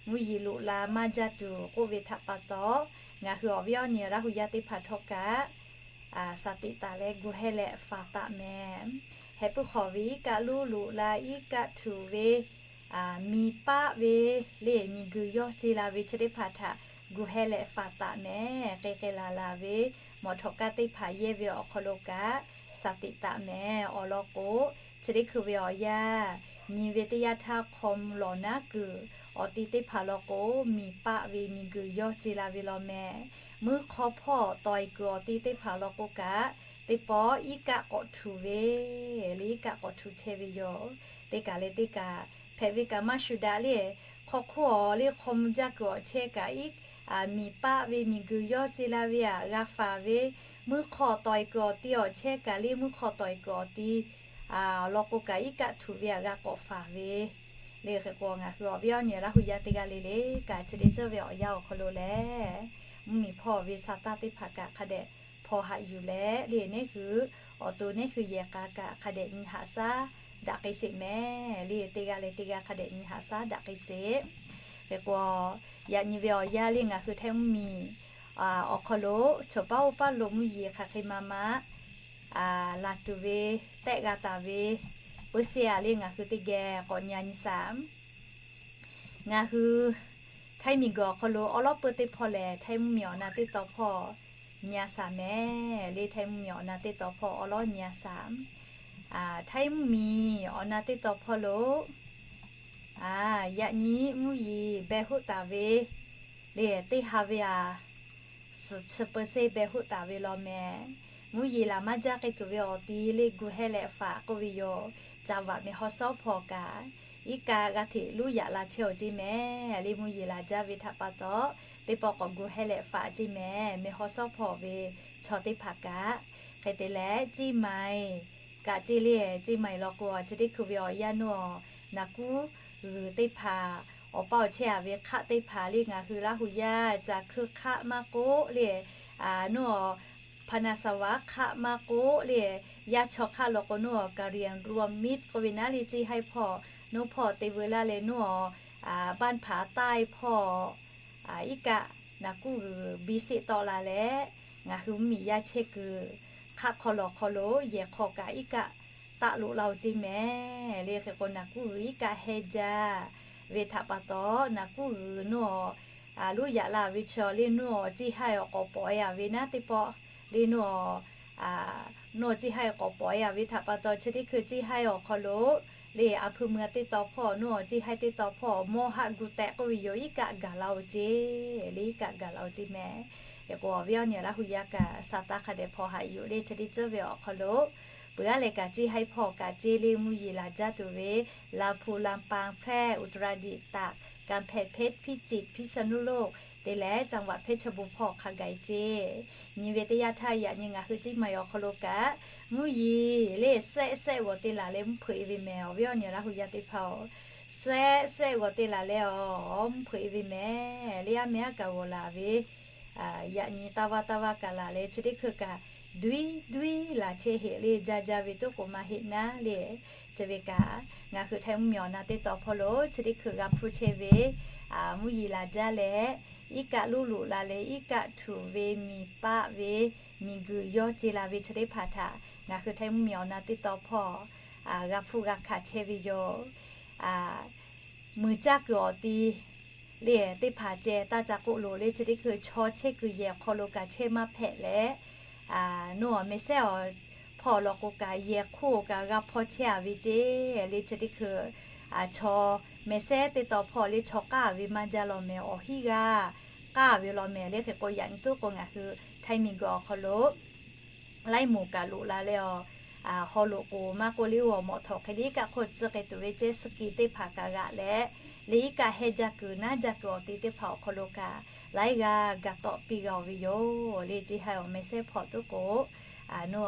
mvuhˇ yeˬ loꞈ la maˇ jaˇ tuˬ k'oˆ ve htaꞈ pa taw, ngaˬ hui awˬ viˉ awˬ nyi Laˇ hu yaˇ teˇ hpaˍ htawˇ kaꞈ sa tiꞈ taˍ leh gu hehˇ leh faˍ taˍ mehˍ. Heh puiˉ hk'awꞈ ve iˉ kaˆ luˇ loꞈ la, iˉ kaˆ htuꞈ ve, miˬ paˆ ve, le miˬguiˬ yawˇ ce la ve chi teˇ hpaˍ htaꞈ gu heh leh faˍ taˍ mehˍ. K'ai k'ai laˬ laˬ ve mawˬ htawꞈ kaˇ teˇ hpaˍ yehˇ ve awˬ hk'aw lo kaꞈ shaˍ tiꞈ taˍ mehˍ. Awˬ lawn k'o, chi teˇ hkui ve awˬ yanˇ, nyi ve teˇ yanˇ htaˇ hk'aw mvuh lawˬ naˉ kuiˬ awˬ ti teˇ hpaˍ law k'o, miˬ paˆ ve miˬguiˬ yawˇ ce la ve law mehˍ. Mvuhˇ hk'aw hpawˇ tawˍ kuiˬ awˬ ti teˇ hpaˍ law k'o kaꞈ, teˇ pawˆ iˉ kaˆ k'awꞈ htuꞈ ve, le iˉ kaˆ k'awꞈ htuꞈ chehˇ ve yoˬ. Teˇ kaˬ leh teˇ kaˬ hpehꞈ ve kaꞈ maˇ shuˍ daꞈ le. Hk'aw hk'oˆ awˬ le hk'aw mvuh jaˇ kuiˬ awˬ chehˇ kaꞈ iˉ miˬ paˆ ve miˬguiˬ yawˇ ce la ve aꞈ g'a faˍ ve, mvuhˇ hk'aw tawˍ kuiˬ awˬ ti awˬ chehˇ kaꞈ le mvuhˇ hk'aw tawˍ kuiˬ awˬ ti law k'o kaꞈ iˉ kaˆ htuꞈ ve aꞈ g'a k'awꞈ faˍ ve, le hk'e k'o ngaˬ hui awˬ viˉ awˬ nyi Laˇ hu yaˇ teˇ g'aˇ le le kaꞈ, chi teˇ ceuˬ ve awˬ yanˇ awˬ hk'aw lo lehˬ, mvuhˇmiˬ hpawˇ ve sa taˇ teˇ hpaˍ kaꞈ hk'a dehꞈ hpaw haꞈ yuˬ leh, le neˉ hui awˬ to neˉ hui yehˬ k'a kaꞈ hk'a dehꞈ nyi haꞈ shaˉ daꞈ k'ai sheˍ mehˍ. Le teˇ g'aˇ leh teˇ g'aˇ hk'a dehꞈ nyi haꞈ shaˉ daꞈ k'ai sheˍ. Hk'e k'o, yaꞈ nyi ve awˬ yanˇ le ngaˬ hui Htaiˇ mvuhˇmiˬ awˬ hk'aw lo chawˬ paˉ oˇ paˉ lo mvuhˇ yeˬ hk'aˬ hk'e ma ma laˬ tuˬ ve tehˆ g'a taˍ ve peuˇ seˇ aꞈ le ngaˬ hui teˇ geh k'awꞈ nyi nyi shaˍ. Ngaˬ hui Htaiˇ miˬguiˬ awˬ hk'aw lo awˉ lawˉ peuˇ teˇ hpawˇ lehˬ, Htaiˇ mvuhˇmiˬ awˬ na teˇ taw hpawˇ nyi a shaˍ mehˍ. Le Htaiˇ mvuhˇmiˬ awˬ na teˇ taw hpawˇ awˉ lawˉ nyi a shaˍ. Htaiˇ mvuhˇmiˬ awˬ na teˇ taw hpawˇ lo yaꞈ nyi mvuhˇ yeˬ beh hoˆ taˍ ve le teˇ ha ve aꞈ suhˍ chi peuˇ seˇ beh hoˆ taˍ ve law mehˍ. Mvuhˇ yeˬ laˬ maˇ jaˇ k'ai tuˬ ve awˬ ti le gu heh leh faˍ k'oˆ ve yoˬ. Ca vaꞈ mehˬ haw shawˉ hpawˇ kaꞈ iˉ kaˆ g'a hteꞈ luˇ yaꞈ la chehˇ awˬ ceˇ mehˍ. Le mvuhˇ yeˬ laˬ jaˇ ve htaꞈ pa taw, teˇ pawˆ k'awꞈ gu heh leh faˍ ceˇ mehˍ. Mehˬ haw shawˉ hpawˇ ve chaw teˇ hpaˍ kaꞈ. Hk'e te leh, Ceˇ maiˍ kaꞈ ceˇ le, Ceˇ maiˍ law k'o, chi teˇ hkui ve awˬ yanˇ nuˇ awˬ naˍ kuˉ g'uiˬ teˇ hpaˍ, awˬ paˇ awˬ chehˇ a ve hk'aˆ teˇ hpaˍ le ngaˬ hui Laˇ hu yaˇ ca hkuiˇ hk'aˆ maˇ k'oˆ le, nuˇ awˬ Hpaˍnaˍsaˍvaˍ hk'aˆ maˇ k'oˆ le, yaˇ chaw hk'aˆ law k'o nuˇ awˬ Kaˍriˍaˍruˍmiˆ k'oˆ ve naˉ le Ceˇ haiˇ hpawˇ, nuˇ hpawˇ te veu laˇ leh nuˇ awˬ Banˇ hpaˍ taiˇ hpawˇ iˉ kaˆ naˍ kuˉ g'uiˬ biˇ seˆ tawˆ la leh, ngaˬ hui mvuhˇmiˬ yaˇ chehˇ kuiˬ hk'aˆ hk'aw lawˬ hk'aw lo yehˬ hk'aw kaꞈ iˉ kaˆ taˆ loꞈ la oˬ ceˇ mehˍ. Le hk'e k'o, naˍ kuˉ g'uiˬ iˉ kaˆ heh jaˇ ve htaꞈ pa taw, naˍ kuˉ g'uiˬ nuˇ awˬ luˇ yaꞈ la ve chaw le nuˇ awˬ Ceˇ haiˇ awˬ k'awꞈ pawꞈ e a ve naˉ teˇ pawˆ le nuˇ awˬ nuˇ awˬ Ceˇ haiˇ k'awꞈ pawꞈ e a ve htaꞈ pa taw, chi teˇ hkui Ceˇ haiˇ awˬ hk'aw lo le a hpu mui a teˇ taw hpawˇ nuˇ awˬ Ceˇ haiˇ teˇ taw hpawˇ mawˇ haˆ gu tehꞈ k'oˆ ve yoˬ. Iˉ kaˆ gaˬ la oˬ ceˇ le, iˉ kaˆ gaˬ la oˬ ceˇ mehˍ. Hk'e k'o, awˬ viˉ awˬ nyi Laˇ hu yaˇ kaꞈ sa taˇ hk'a dehꞈ hpaw haꞈ yuˬ le chi teˇ ceuˬ ve awˬ hk'aw lo, peuˬ g'aˇ leh kaꞈ Ceˇ haiˇ hpawˇ kaꞈ ceˇ le mvuhˇ yeˬ laˬ jaˇ tuˬ ve, Laˇ hpu, Laˇ paˍ, Hpehˇ, Uttarajitt, Takˍ, Kaˍ hpehˍ, Hpehˇ, Hpiˇ ciˍ, Hpiˇ saˍ nuˇ loˆ, te leh Caˇ vaꞈ Hpehˇ chaw bon hpawˇ hk'a gaˬ e ceˇ. Nyi ve teˇ yanˇ htaˇ yaꞈ nyi ngaˬ hui Ceˇ maiˍ awˬ hk'aw lo kaꞈ, mvuhˇ yeˬ le sehˆ sehˆ g'awˬ te laˬ leh mvuhˇ hpeuꞈ e ve mehˍ. Awˬ viˉ awˬ nyi Laˇ hu yaˇ teˇ hpaˍ-oˬ, sehˆ sehˆ g'awˬ te laˬ leh awˬ mvuhˇ hpeuꞈ e ve mehˍ. Le aˉ meh aˉ kaꞈ g'awˬ laˬ ve, yaꞈ nyi taˇ vaˇ taˇ vaˇ kaꞈ laˬ leh chi teˇ hkui kaꞈ duiˉ duiˉ laˬ chehˇ heꞈ le, jaˇ jaˇ ve tuˉ k'oˍ maˇ heˆ naˉ le. Chi ve kaꞈ ngaˬ hui Htaiˇ mvuhˇmiˬ awˬ na teˇ taw hpawˇ lo chi teˇ hkui g'a hpuˇ chehˇ ve, mvuhˇ yeˬ laˬ jaˇ leh, iˉ kaˆ luˇ loꞈ la leh iˉ kaˆ htuꞈ ve miˬ paˆ ve miˬguiˬ yawˇ ce la ve chi teˇ hpaˍ htaꞈ ngaˬ hui Htaiˇ mvuhˇmiˬ awˬ na teˇ taw hpawˇ g'a hpuˇ g'a hkanˍ chehˇ ve yoˬ. Muiˬ caˇ kuiˬ awˬ ti le teˇ hpaˍ ceh taˇ ca k'oˆ loˬ le, chi teˇ hkui chaw chehˇ kuiˬ yehˬ hk'aw lo kaꞈ chehˇ maˇ hpehꞈ leh, nuˇ awˬ meh sehˉ awˬ hpawˇ law k'o kaꞈ yehˬ hk'oˆ kaꞈ g'a hpaw chehˇ a ve ceˇ le, chi teˇ hkui chaw meh sehˉ teˇ taw hpawˇ le chaw k'aˉ ve maˇ jaˇ law mehˍ, awˬ hinˉ g'aˇ k'aˉ ve law mehˍ. Le hk'e k'o yaꞈ nyi tuˉ k'o ngaˬ hui Htaiˇ miˬguiˬ awˬ hk'aw lo laiˉ moˍ kaꞈ loꞈ la leh awˬ, haw loꞈ k'oˍ maˇ k'oˆ le, oˇ awˬ mawꞈ htawꞈ hk'e le iˉ kaˆ hk'oˆ tcuhˉ k'ai tuˬ ve jet ski teˇ hpaˍ kaꞈ g'aꞈ leh, le iˉ kaˆ heh jaˇ kuiˬ naˉ jaˇ kuiˬ awˬ ti teˇ hpaˍ awˬ hk'aw lo kaꞈ laiˉ g'aˇ gaˬ tawˆ piˇ g'a oˬ ve yoˬ. Le Ceˇ haiˇ awˬ meh sehˉ hpawˇ tuˉ k'o, nuˇ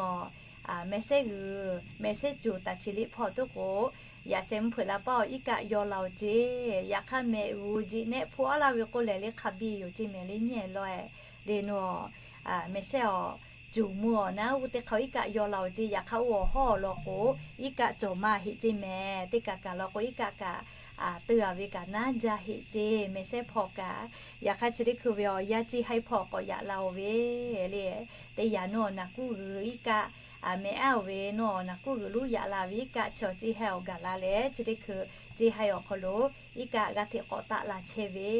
awˬ meh sehˉ g'uiˬ meh sehˉ coˬ taˍ chi liꞈ hpawˇ tuˉ k'o, yaꞈ sheh mvuhˇ hpeuꞈ la paˉ awˬ iˉ kaˆ yaw la oˬ ceˇ. Yaꞈ hk'aˇ mehꞈ g'uˬ jiꞈ nehˆ hpu aˉ laˇ ve k'oˆ lehˬ le hk'a biˇ yoˬ ceˇ mehˍ le nyi laweh. Le nuˇ awˬ meh sehˉ awˬ coˬ mvuh awˬ naˉ oˇ teˇ hk'aˇ iˉ kaˆ yaw la oˬ ceˇ. Yaꞈ hk'aˇ oˇ awˬ hawˉ awˬ lawn k'o iˉ kaˆ cawˬ maˇ heˆ ceˇ mehˍ. Teˇ kaˬ kaˬ lawn k'o iˉ kaˆ kaꞈ te g'a ve kaꞈ naˉ jaˇ heˆ ceˇ meh sehˉ hpawˇ kaꞈ. Yaꞈ hk'aˇ chi teˇ hkui ve awˬ yaˇ Ceˇ haiˇ hpawˇ k'awꞈ yaꞈ la oˬ ve le. Teˇ yanˇ nuˇ awˬ naˍ kuˉ g'uiˬ iˉ kaˆ mehˍ aˉ-oˬ ve nawˬ naˍ kuˉ g'uiˬ lonˉ yaꞈ la ve iˉ kaˆ chi ceˇ haiˇ awˬ gaˬ la leh, chi teˇ hkui ceˇ haiˇ awˬ hk'aw lo iˉ kaˆ g'aˇ hteꞈ k'awꞈ taˆ la chehˇ ve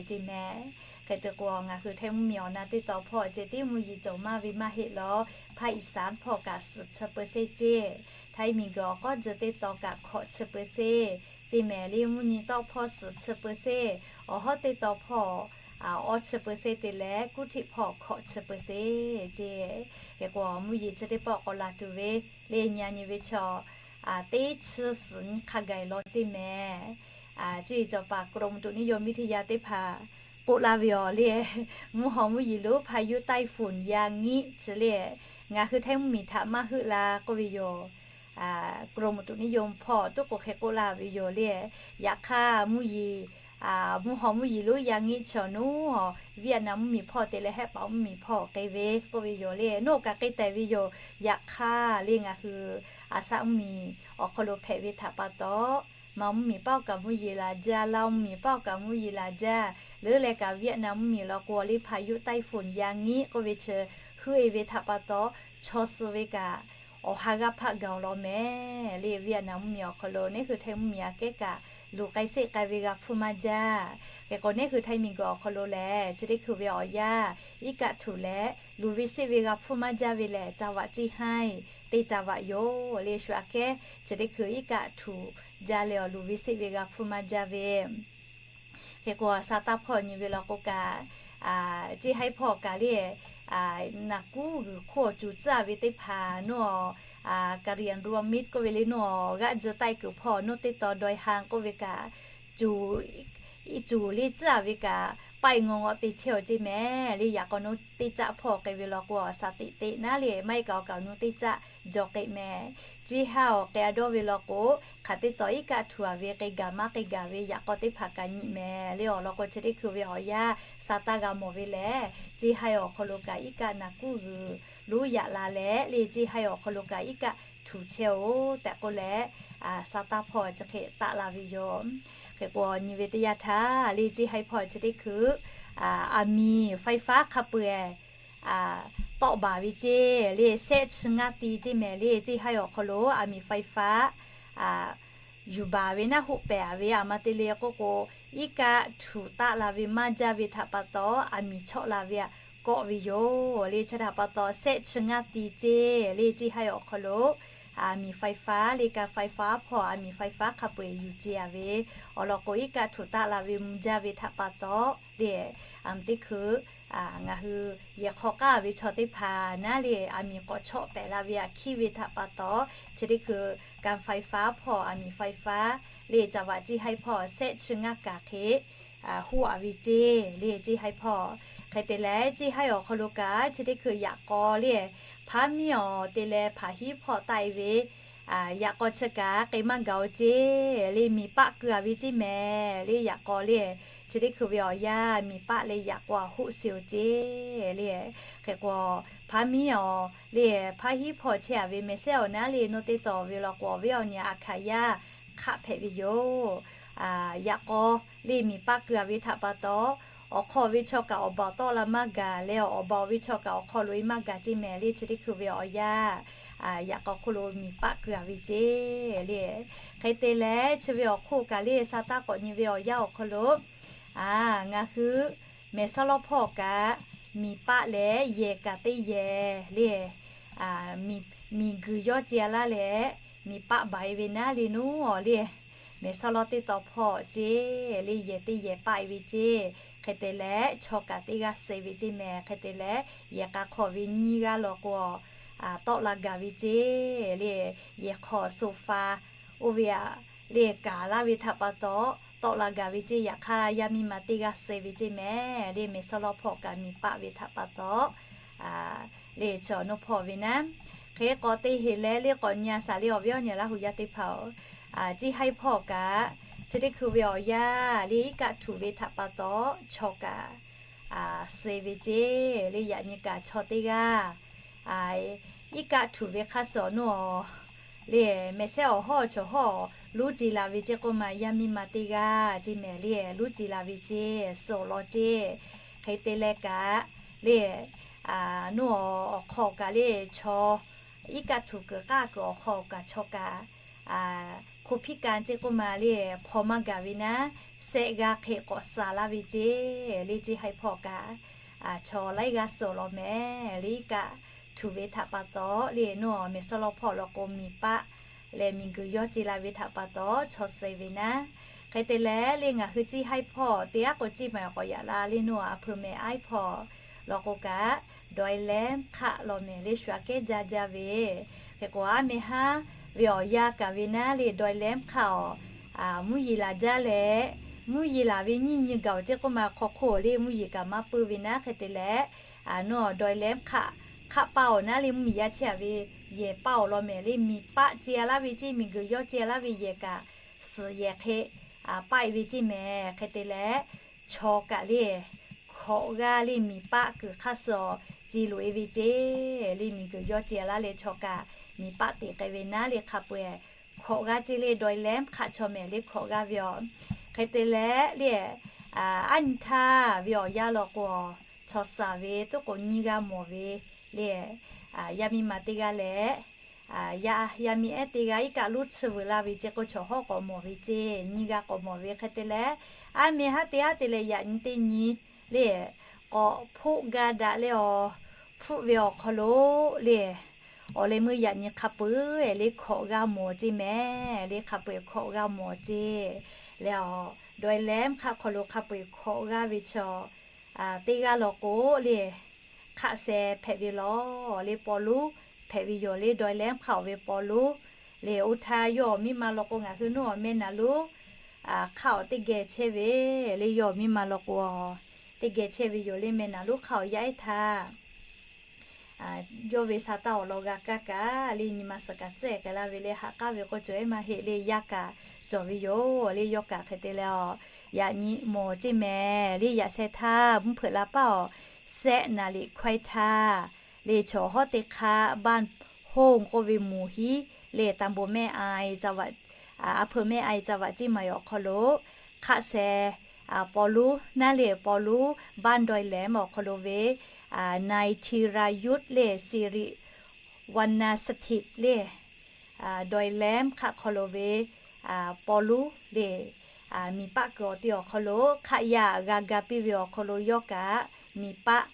ceˇ mehˍ. Hk'e te k'o, ngaˬ hui Htaiˇ mvuhˇmiˬ awˬ na teˇ taw hpawˇ ceh tiˉ mvuhˇ yeˬ cawˬ maˇ ve maˇ heˆ lawˬ. ภาคอีสาน hpawˇ kaꞈ suhˍ chi เปอร์เซ็นต์ ceˇ. Htaiˇ miˬguiˬ awˬ k'awˉ tcuh teˇ taw kaꞈ hkawꞈ chi เปอร์เซ็นต์ ceˇ mehˍ. Leh mvuhˇ nyi tawˆ hpawˇ suhˍ chi เปอร์เซ็นต์, awˬ hawˉ teˇ taw hpawˇ awˇ chi เปอร์เซ็นต์ te leh, kuˉ htiˆ hpawˇ hkawꞈ chi เปอร์เซ็นต์ ceˇ. Hk'e k'o, mvuhˇ yeˬ chi teˇ pawˆ k'awꞈ laˬ tuˬ ve leh, nyi a nyi ve chaw teˇ chi suhˍ nyi hk'a gaˬ law ceˇ mehˍ. Cuˇ yiˍ cawˬ paˍ กรมอุตุนิยมวิทยา teˇ hpaˍ k'oˆ laˇ ve awˬ leh, mvuhˇ haw mvuhˇ yeˬ lonˉ พายุไต้ฝุ่น Yangit chi leh, ngaˬ hui Htaiˇ mvuhˇmiˬ htaꞈ maˇ heuˆ la k'oˆ ve yoˬ. กรมอุตุนิยม hpawˇ tuˉ k'o hk'e k'oˆ laˇ ve yoˬ leh, yaꞈ hk'aˇ mvuhˇ yeˬ mvuhˇ haw mvuhˇ yeˬ lonˉ Yangit chi awˬ nuˉ, Vietnam mvuhˇmiˬ hpawˇ te leh Hehˆ paˍ mvuhˇmiˬ hpawˇ k'ai ve k'oˆ ve yoˬ leh, nawˬ kaꞈ k'ai tehꞈ ve yoˬ. Yaꞈ hk'aˇ leh ngaˬ hui Aˍsaˆ mvuhˇmiˬ awˬ hk'aw lo hpehꞈ ve htaꞈ pa taw, Maˍ mvuhˇmiˬ paˆ kaꞈ mvuhˇ yeˬ laˬ jaˇ, Laˇ mvuhˇmiˬ paˆ kaꞈ mvuhˇ yeˬ laˬ jaˇ, leuˉ leh kaꞈ Vietnam mvuhˇmiˬ law k'o leh พายุไต้ฝุ่น Yangit k'oˆ ve chi heuˆ-e ve htaꞈ pa taw, chaw suh ve kaꞈ awˬ ha g'aˇ hpaˆ gaˬ-oˬ law mehˍ. Leh Vietnam mvuhˇmiˬ awˬ hk'aw lo neˇ hui Htaiˇ mvuhˇmiˬ aꞈ kehˉ kaꞈ luˬ k'ai seˆ k'ai ve g'a hpfuhˇ maˇ jaˇ. Hk'e k'o, neˇ hui Htaiˇ miˬguiˬ awˬ hk'aw lo lehˬ, chi teˇ hkui ve awˬ yanˇ iˉ kaˆ htuꞈ leh luˬ ve seˆ ve g'a hpfuhˇ maˇ jaˇ ve lehˬ, ca vaꞈ ceˇ haiˇ teˇ ca vaꞈ yoˬ. Leh shu aꞈ kehˉ chi teˇ hkui iˉ kaˆ htuꞈ jaˇ leh awˬ luˬ ve seˆ ve g'a hpfuhˇ maˇ jaˇ ve. Hk'e k'o, sa taˇ hpawˇ nyi ve law k'o kaꞈ, ceˇ haiˇ hpawˇ kaꞈ leh, naˍ kuˉ g'uiˬ hk'oˆ awˬ cuˬ tcuhˉ ve teˇ hpaˍ nawˬ, กะเหรี่ยงรวมมิตร k'oˆ ve leh nawˬ, g'aˆ tzuhˇ taiˆ kuiˬ hpawˇ nawˬ teˇ taw ดอยหาง k'oˆ ve kaꞈ, cuˬ leh tcuhˉ ve kaꞈ, paiˆ ngawˬ ngawˬ te chehˇ-oˬ ceˇ mehˍ. Leh yaꞈ k'aw nawˬ teˇ caˆ hpawˇ k'ai ve law k'o, a shaˍ teꞈ teꞈ naˉ leh maˇ heˆ kaꞈ awˬ kaꞈ nawˬ teˇ caˆ jaw k'ai mehˍ. Ceˇ haiˇ awˬ k'ai a dawˇ ve law k'o, hk'aˬ teˇ taw iˉ kaˆ htuꞈ-a ve k'ai gaˬ maˇ k'ai gaˬ ve yaꞈ k'aw teˇ hpaˍ kaꞈ nyi mehˍ. Leh awˬ lawn k'o, chi teˇ hkui ve awˬ yanˇ sa taˇ g'a mawˬ ve lehˬ, ceˇ haiˇ awˬ hk'aw lo kaꞈ iˉ kaˆ naˍ kuˉ g'uiˬ lonˉ yaꞈ la leh, leh ceˇ haiˇ awˬ hk'aw lo kaꞈ iˉ kaˆ htuꞈ chehˇ-oˬ tehꞈ k'oˆ leh, sa taˇ hpawˇ chi hk'e taˆ la ve yoˬ. Hk'e k'o, nyi ve teˇ yanˇ htaˇ leh ceˇ haiˇ hpawˇ chi teˇ hkui, aˬ miˍ ไฟฟ้า hk'a peu-eˬ tawˆ baˬ ve ceˇ leh, sehˆ chi ngaˇ ti ceˇ mehˍ. Leh ceˇ haiˇ awˬ hk'aw lo aˬ miˍ ไฟฟ้า yuˬ baˬ ve naˉ hoˆ pehˍ-a ve aˬ ma te le k'oˆ k'o, iˉ kaˆ htuꞈ taˆ la ve maˇ jaˇ ve htaꞈ pa taw, aˬ miˍ chawˆ la ve aꞈ kawˆ ve yoˬ. Leh chi htaꞈ pa taw, sehˆ chi ngaˇ ti ceˇ leh ceˇ haiˇ awˬ hk'aw lo aˬ miˍ ไฟฟ้า leh ka ไฟฟ้า hpawˇ aˬ miˍ ไฟฟ้า hk'a peu-eˬ yuˬ ce-a ve, awˬ lawn k'o, iˉ kaˆ htuꞈ taˆ la ve mvuh jaˇ ve htaꞈ pa taw leh, aˬ miˍ teˇ hkui ngaˬ hui yehˬ hk'aw k'aˇ ve chaw teˇ hpaˍ naˉ leh aˬ miˍ k'awꞈ chawˆ pehˍ la ve aꞈ hkiˉ ve htaꞈ pa taw, chi teˇ hkui ka ไฟฟ้า hpawˇ aˬ miˍ ไฟฟ้า leh ca vaꞈ ceˇ haiˇ hpawˇ sehˆ chi ngaˇ kaꞈ hk'e hoˆ-a ve ceˇ leh ceˇ haiˇ hpawˇ. Hk'e te leh, ceˇ haiˇ awˬ hk'aw lo kaꞈ chi teˇ hkui yaꞈ k'aw leh, hpaˉ miˉ awˬ te leh hpaˍ hiˉ hpawˇ taˆ-e ve yaꞈ k'aw chi kaꞈ k'ai maˇ gaˬ-oˬ ceˇ leh, miˬ paˆ keu-a ve ceˇ mehˍ. Leh yaꞈ k'aw leh, chi teˇ hkui ve awˬ yanˇ miˬ paˆ leh yaꞈ k'aw aꞈ hoˆ se-oˬ ceˇ leh, hk'e k'o, hpaˉ miˉ awˬ leh hpaˉ hiˉ hpawˇ chehˇ-a ve mehˍ sehˉ awˬ naˉ leh nawˬ teˇ taw ve law k'o, awˬ viˉ awˬ nyi aˬ hkaˍ yaˇ hk'aˆ hpehꞈ ve yoˬ. Yaꞈ k'aw leh miˬ paˆ keu-a ve htaꞈ pa taw, awˬ hk'aw ve chaw kaꞈ awˬ baˬ awˬ tawˆ la maˇ gaˬ leh, awˬ baˬ awˬ ve chaw kaꞈ awˬ hk'aw lo-e maˇ gaˬ ceˇ mehˍ. Leh chi teˇ hkui ve awˬ yanˇ yaꞈ k'aw hk'oˆ lo miˬ paˆ keu-a ve ceˇ leh, hk'e te leh chi ve awˬ hk'oˆ kaꞈ leh sa taˇ k'awꞈ nyi ve awˬ yanˇ awˬ hk'aw lo ngaˬ hui mehˍ sawˉ lawˉ hpawˇ kaꞈ miˬ paˆ leh yehˬ kaꞈ teˇ yehˬ leh, miˬ guiˬ yawˇ ce-a laˇ leh, miˬ paˆ baˬ-e ve naˉ leh nuˉ awˬ leh, mehˍ sawˉ lawˉ teˇ taw hpawˇ ceˇ leh yehˬ teˇ yehˬ paˆ-e ve ceˇ. Hk'e te leh chaw kaꞈ teˇ g'aˇ suh ve ceˇ mehˍ. Hk'e te leh, yehˬ k'a hk'aw ve nyiˇ g'aˇ law k'o, tawˆ la gaˬ ve ceˇ leh, yehˬ hk'aw โซฟา oˇ ve aꞈ leh kaˍ laˇ ve htaꞈ pa taw, tawˆ la gaˬ ve ceˇ. Yaꞈ hk'aˇ, yaˇ miˇ ma teˇ g'aˇ suh ve ceˇ mehˍ. Leh mehˍ sawˉ lawˉ hpawˇ kaꞈ miˬ paˆ ve htaꞈ pa taw, leh chaw nuˇ hpawˇ ve naˉ, hk'e k'awꞈ te heˍ leh leh k'awꞈ nyi-a shaˍ leh awˬ viˉ awˬ nyi Laˇ huˍ yaˇ teˇ hpaˍ-oˬ, ceˇ haiˇ hpawˇ kaꞈ chi teˇ hkui ve awˬ yanˇ leh iˉ kaˆ htuꞈ ve htaꞈ pa taw, chaw kaꞈ suh ve ceˇ. Leh yaꞈ nyi kaꞈ chaw teˇ g'aˇ iˉ kaˆ htuꞈ ve hk'aˇ suh awˬ nuˇ awˬ leh mehˍ sehˉ awˬ hawˉ chaw hawˉ lonˉ ce la ve ceˇ k'oˆ ma, yaˇ miˇ ma teˇ g'aˇ ceˇ mehˍ leh lonˉ ce la ve ceˇ, suh law ceˇ. Hk'e te leh kaꞈ leh nuˇ awˬ awˬ hk'aw kaꞈ leh chaw iˉ kaˆ htuꞈ kuiˬ k'aˇ kuiˬ awˬ hk'aw kaꞈ chaw kaꞈ, hk'o hpiˇ ka ceˇ k'oˆ ma le, hpaw maˇ gaˬ ve naˉ, sehˆ g'aˇ hk'e k'awꞈ sha laˇ ve ceˇ le, ceˇ haiˇ hpawˇ kaꞈ chaw laiˉ g'aˇ suhˍ law mehˍ le. Iˉ kaˆ htuꞈ ve htaꞈ pa taw le, nawˬ mehˍ sawˉ lawˇ hpawˇ law k'o miˬ paˆ leh miˬ guiˬ yawˇ ce la ve htaꞈ pa taw chaw suh ve naˉ. Hk'e te leh le, ngaˬ hui ceˇ haiˇ hpawˇ teˇ g'aˇ k'o ceˇ maˬ k'awꞈ yaꞈ la le, nawˬ a hpeuꞈ mehˍ aiˉ hpawˇ law k'o kaꞈ, dawˇ leh mehˉ hk'aˆ law mehˍ le, shu aꞈ kehˉ jaˇ jaˇ ve. Hk'e k'o, aˉ meh haˉ ve awˬ yanˇ kaꞈ ve naˉ le, dawˇ leh mehˉ hk'aˆ awˬ mvuhˇ yeˬ laˬ jaˇ leh, mvuhˇ yeˬ laˬ ve nyiˇ nyi gaˬ awˬ ceˇ k'oˆ ma hk'aw hk'oˆ le, mvuhˇ yeˬ kaꞈ maˇ peuˬ ve naˉ. Hk'e te leh, nawˬ dawˇ leh mehˉ hk'aˆ hk'aˆ paˆ awˬ naˉ le, mvuhˇ yeˬ yaˇ chehˇ a ve yehˬ paˆ awˬ law mehˍ le, miˬ paˆ ce a laˇ ve ceˇ, miˬ guiˬ yawˇ ce a laˇ ve yehˬ kaꞈ suhˍ yehˬ hk'e paˆ e ve ceˇ mehˍ. Hk'e te leh, chaw kaꞈ le hkawꞈ g'aˇ le miˬ paˆ kuiˬ hk'aˇ suh awˬ ce loꞈ e ve ceˇ le, miˬ guiˬ yawˇ ce a laˇ leh chaw kaꞈ miˬ paˆ teꞈ k'ai ve naˉ le, hk'a peu-eˬ hkawꞈ g'aˇ ceˇ le, dawˇ leh mehˉ hk'aˆ chaw mehˍ le hkawꞈ g'aˇ ve yoˬ. Hk'e te leh le, aˉ nyi htaˇ ve awˬ yanˇ law k'o, chaw shaˍ ve toˉ k'o nyiˇ g'aˇ mawˬ ve le, yaˇ miˇ ma teˇ g'aˇ leh, yaˇ miˇ ehˉ teˇ g'aˇ iˉ kaˆ luˉ tsuhˇ vuiˬ laˇ ve ceˇ k'o, chaw hawˉ k'awꞈ mawˬ ve ceˇ, nyiˇ g'aˇ k'awꞈ mawˬ ve. Hk'e te leh, aˉ meh haˉ teˇ haˉ te leh yaꞈ nyi teˇ nyi le, k'awꞈ hpoˆ gaˇ daꞈ leh awˬ hpfuhˆ ve awˬ hk'aw lo le, awˬ leh meuˇ yaꞈ nyi hk'a peu-eˬ le hkawꞈ g'aˇ mawˬ ceˇ mehˍ le, hk'a peu-eˬ hkawꞈ g'aˇ mawˬ ceˇ le. Dawˇ leh mehˉ hk'aˆ hk'aw lo hk'a peu-eˬ hkawꞈ g'aˇ ve chaw teˇ g'aˇ law k'o le, hk'aˆ sheh hpehꞈ ve law le, paw luˉ hpehꞈ ve yoˬ le. Dawˇ leh mehˉ hk'aˆ awˬ ve paw luˉ le, oˇ htaˇ yawˇ awˬ miˇ ma law k'o, ngaˬ hui nawˬ awˬ meh naˍ luˉ hk'aˆ awˬ teˇ geh chehˇ ve le, yawˇ awˬ miˇ ma law k'o, teˇ geh chehˇ ve yoˬ le, meh naˍ luˉ hk'aˆ awˬ yaˇ ehˉ htaˇ yawˇ ve sa taˇ awˬ lawn g'a kaˇ kaꞈ le, nyi ma suhˍ kaꞈ tcuhˉ k'ai laˇ ve le, ha k'aˉ ve k'o cawˬ ehˉ maˇ heˆ le, yaˇ kaꞈ cawˬ ve yoˬ le. Yawˇ kaꞈ hk'e te leh, yaꞈ nyi mawˬ ceˇ mehˍ le, yaꞈ sheh htaˇ mvuhˇ hpeuꞈ la paˉ awˬ, sehˆ naˍ liꞈ hkawehˇ htaˇ le, chaw hawˉ teˇ hk'aˇ บ้านโฮ่ง k'oˆ ve moˍ hiˉ le, ตำบลแม่อาย จังหวัด อำเภอแม่อาย จังหวัดเชียงใหม่ awˬ hk'aw lo hk'aˆ sheh paw luˉ naˉ le, paw luˉ บ้านดอยแหลม awˬ hk'aw lo ve นายธีรยุทธ le สิริวรรณสถิตย์ le, dawˇ leh mehˉ hk'aˆ hk'aw lo ve paw luˉ le, miˬ paˆ kuiˬ awˬ te awˬ hk'aw lo hk'aˆ yaˇ g'a ga piˇ ve awˬ hk'aw lo yawˇ kaꞈ miˬ paˆ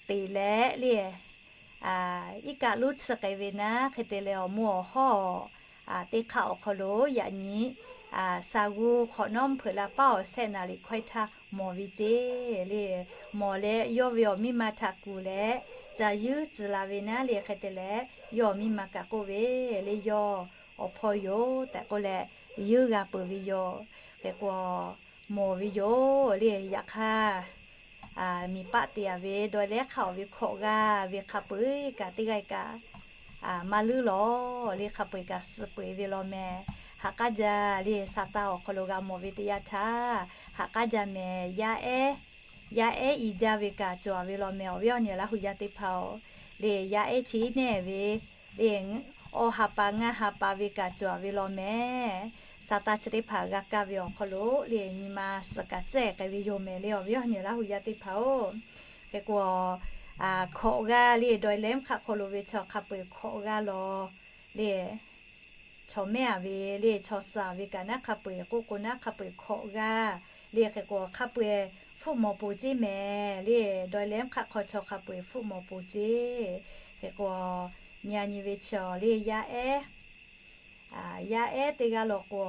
teꞈ leh le, iˉ kaˆ luˉ tsuhˇ k'ai ve naˉ. Hk'e te leh awˬ moˇ awˬ hawˉ teˇ hk'aˆ awˬ hk'aw lo yaꞈ nyi sa g'uˇ hk'awꞈ nawˉ mvuhˇ hpeuꞈ la paˉ awˬ, sehˆ naˍ liꞈ hkawehˇ htaˇ mawˬ ve ceˇ le. Mawˬ leh yawˇ ve awˬ miˇ ma htaꞈ kuˬ leh ca yuˇ tcuh la ve naˉ le. Hk'e te leh yawˇ awˬ miˇ ma kaꞈ k'oˆ ve le, yawˇ awˬ hpawˇ yoˬ tehꞈ k'oˆ leh yuˇ g'a peuˬ ve yoˬ. Hk'e k'o, mawˬ ve yoˬ le. Yaꞈ hk'aˇ, miˬ paˆ teꞈ a ve dawˇ leh mehˉ hk'aˆ awˬ ve hkawꞈ g'aˇ ve hk'a peu-eˬ kaꞈ teˇ g'aˇ kaꞈ maˇ luˉ lawˬ le, hk'a peu-eˬ kaꞈ suh peu-eˬ ve law mehˍ. Ha k'aˉ jaˇ le, sa taˇ awˬ hk'aw lo g'a mawˬ ve teˇ yanˇ htaˇ ha k'aˉ jaˇ mehˍ. Yaˇ ehˉ, yaˇ ehˉ i jaˇ ve kaꞈ cawˬ ve law mehˍ. Awˬ viˉ awˬ nyi Laˇ huˍ yaˇ teˇ hpaˍ-oˬ le, yaˇ ehˉ chi neˇ ve le, awˬ ha pa ngaˇ ha pa ve kaꞈ cawˬ ve law mehˍ. Sa taˇ chi teˇ hpaˍ g'a kaˇ ve awˬ hk'aw lo le, nyi ma suhˍ kaꞈ tcuhˉ k'ai ve yoˬ mehˍ le, awˬ viˉ awˬ nyi Laˇ huˍ yaˇ teˇ hpaˍ-oˬ. Hk'e k'o, hkawꞈ g'aˇ le, dawˇ leh mehˉ hk'aˆ hk'aw lo ve chaw hk'a peu-eˬ hkawꞈ g'aˇ law le, chaw mehˉ a ve le, chaw suh ve kaꞈ naˉ hk'a peu-eˬ k'oˆ k'o naˉ hk'a peu-eˬ hkawꞈ g'aˇ le. Hk'e k'o, hk'a peu-eˬ hpfuhˆ mawˬ poˬ ceˇ mehˍ le, dawˇ leh mehˉ hk'aˆ hk'aw chaw hk'a peu-eˬ hpfuhˆ mawˬ poˬ ceˇ. Hk'e k'o, nyi a nyi ve chaw le, yaˇ ehˉ, yaˇ ehˉ teˇ g'aˇ law k'o,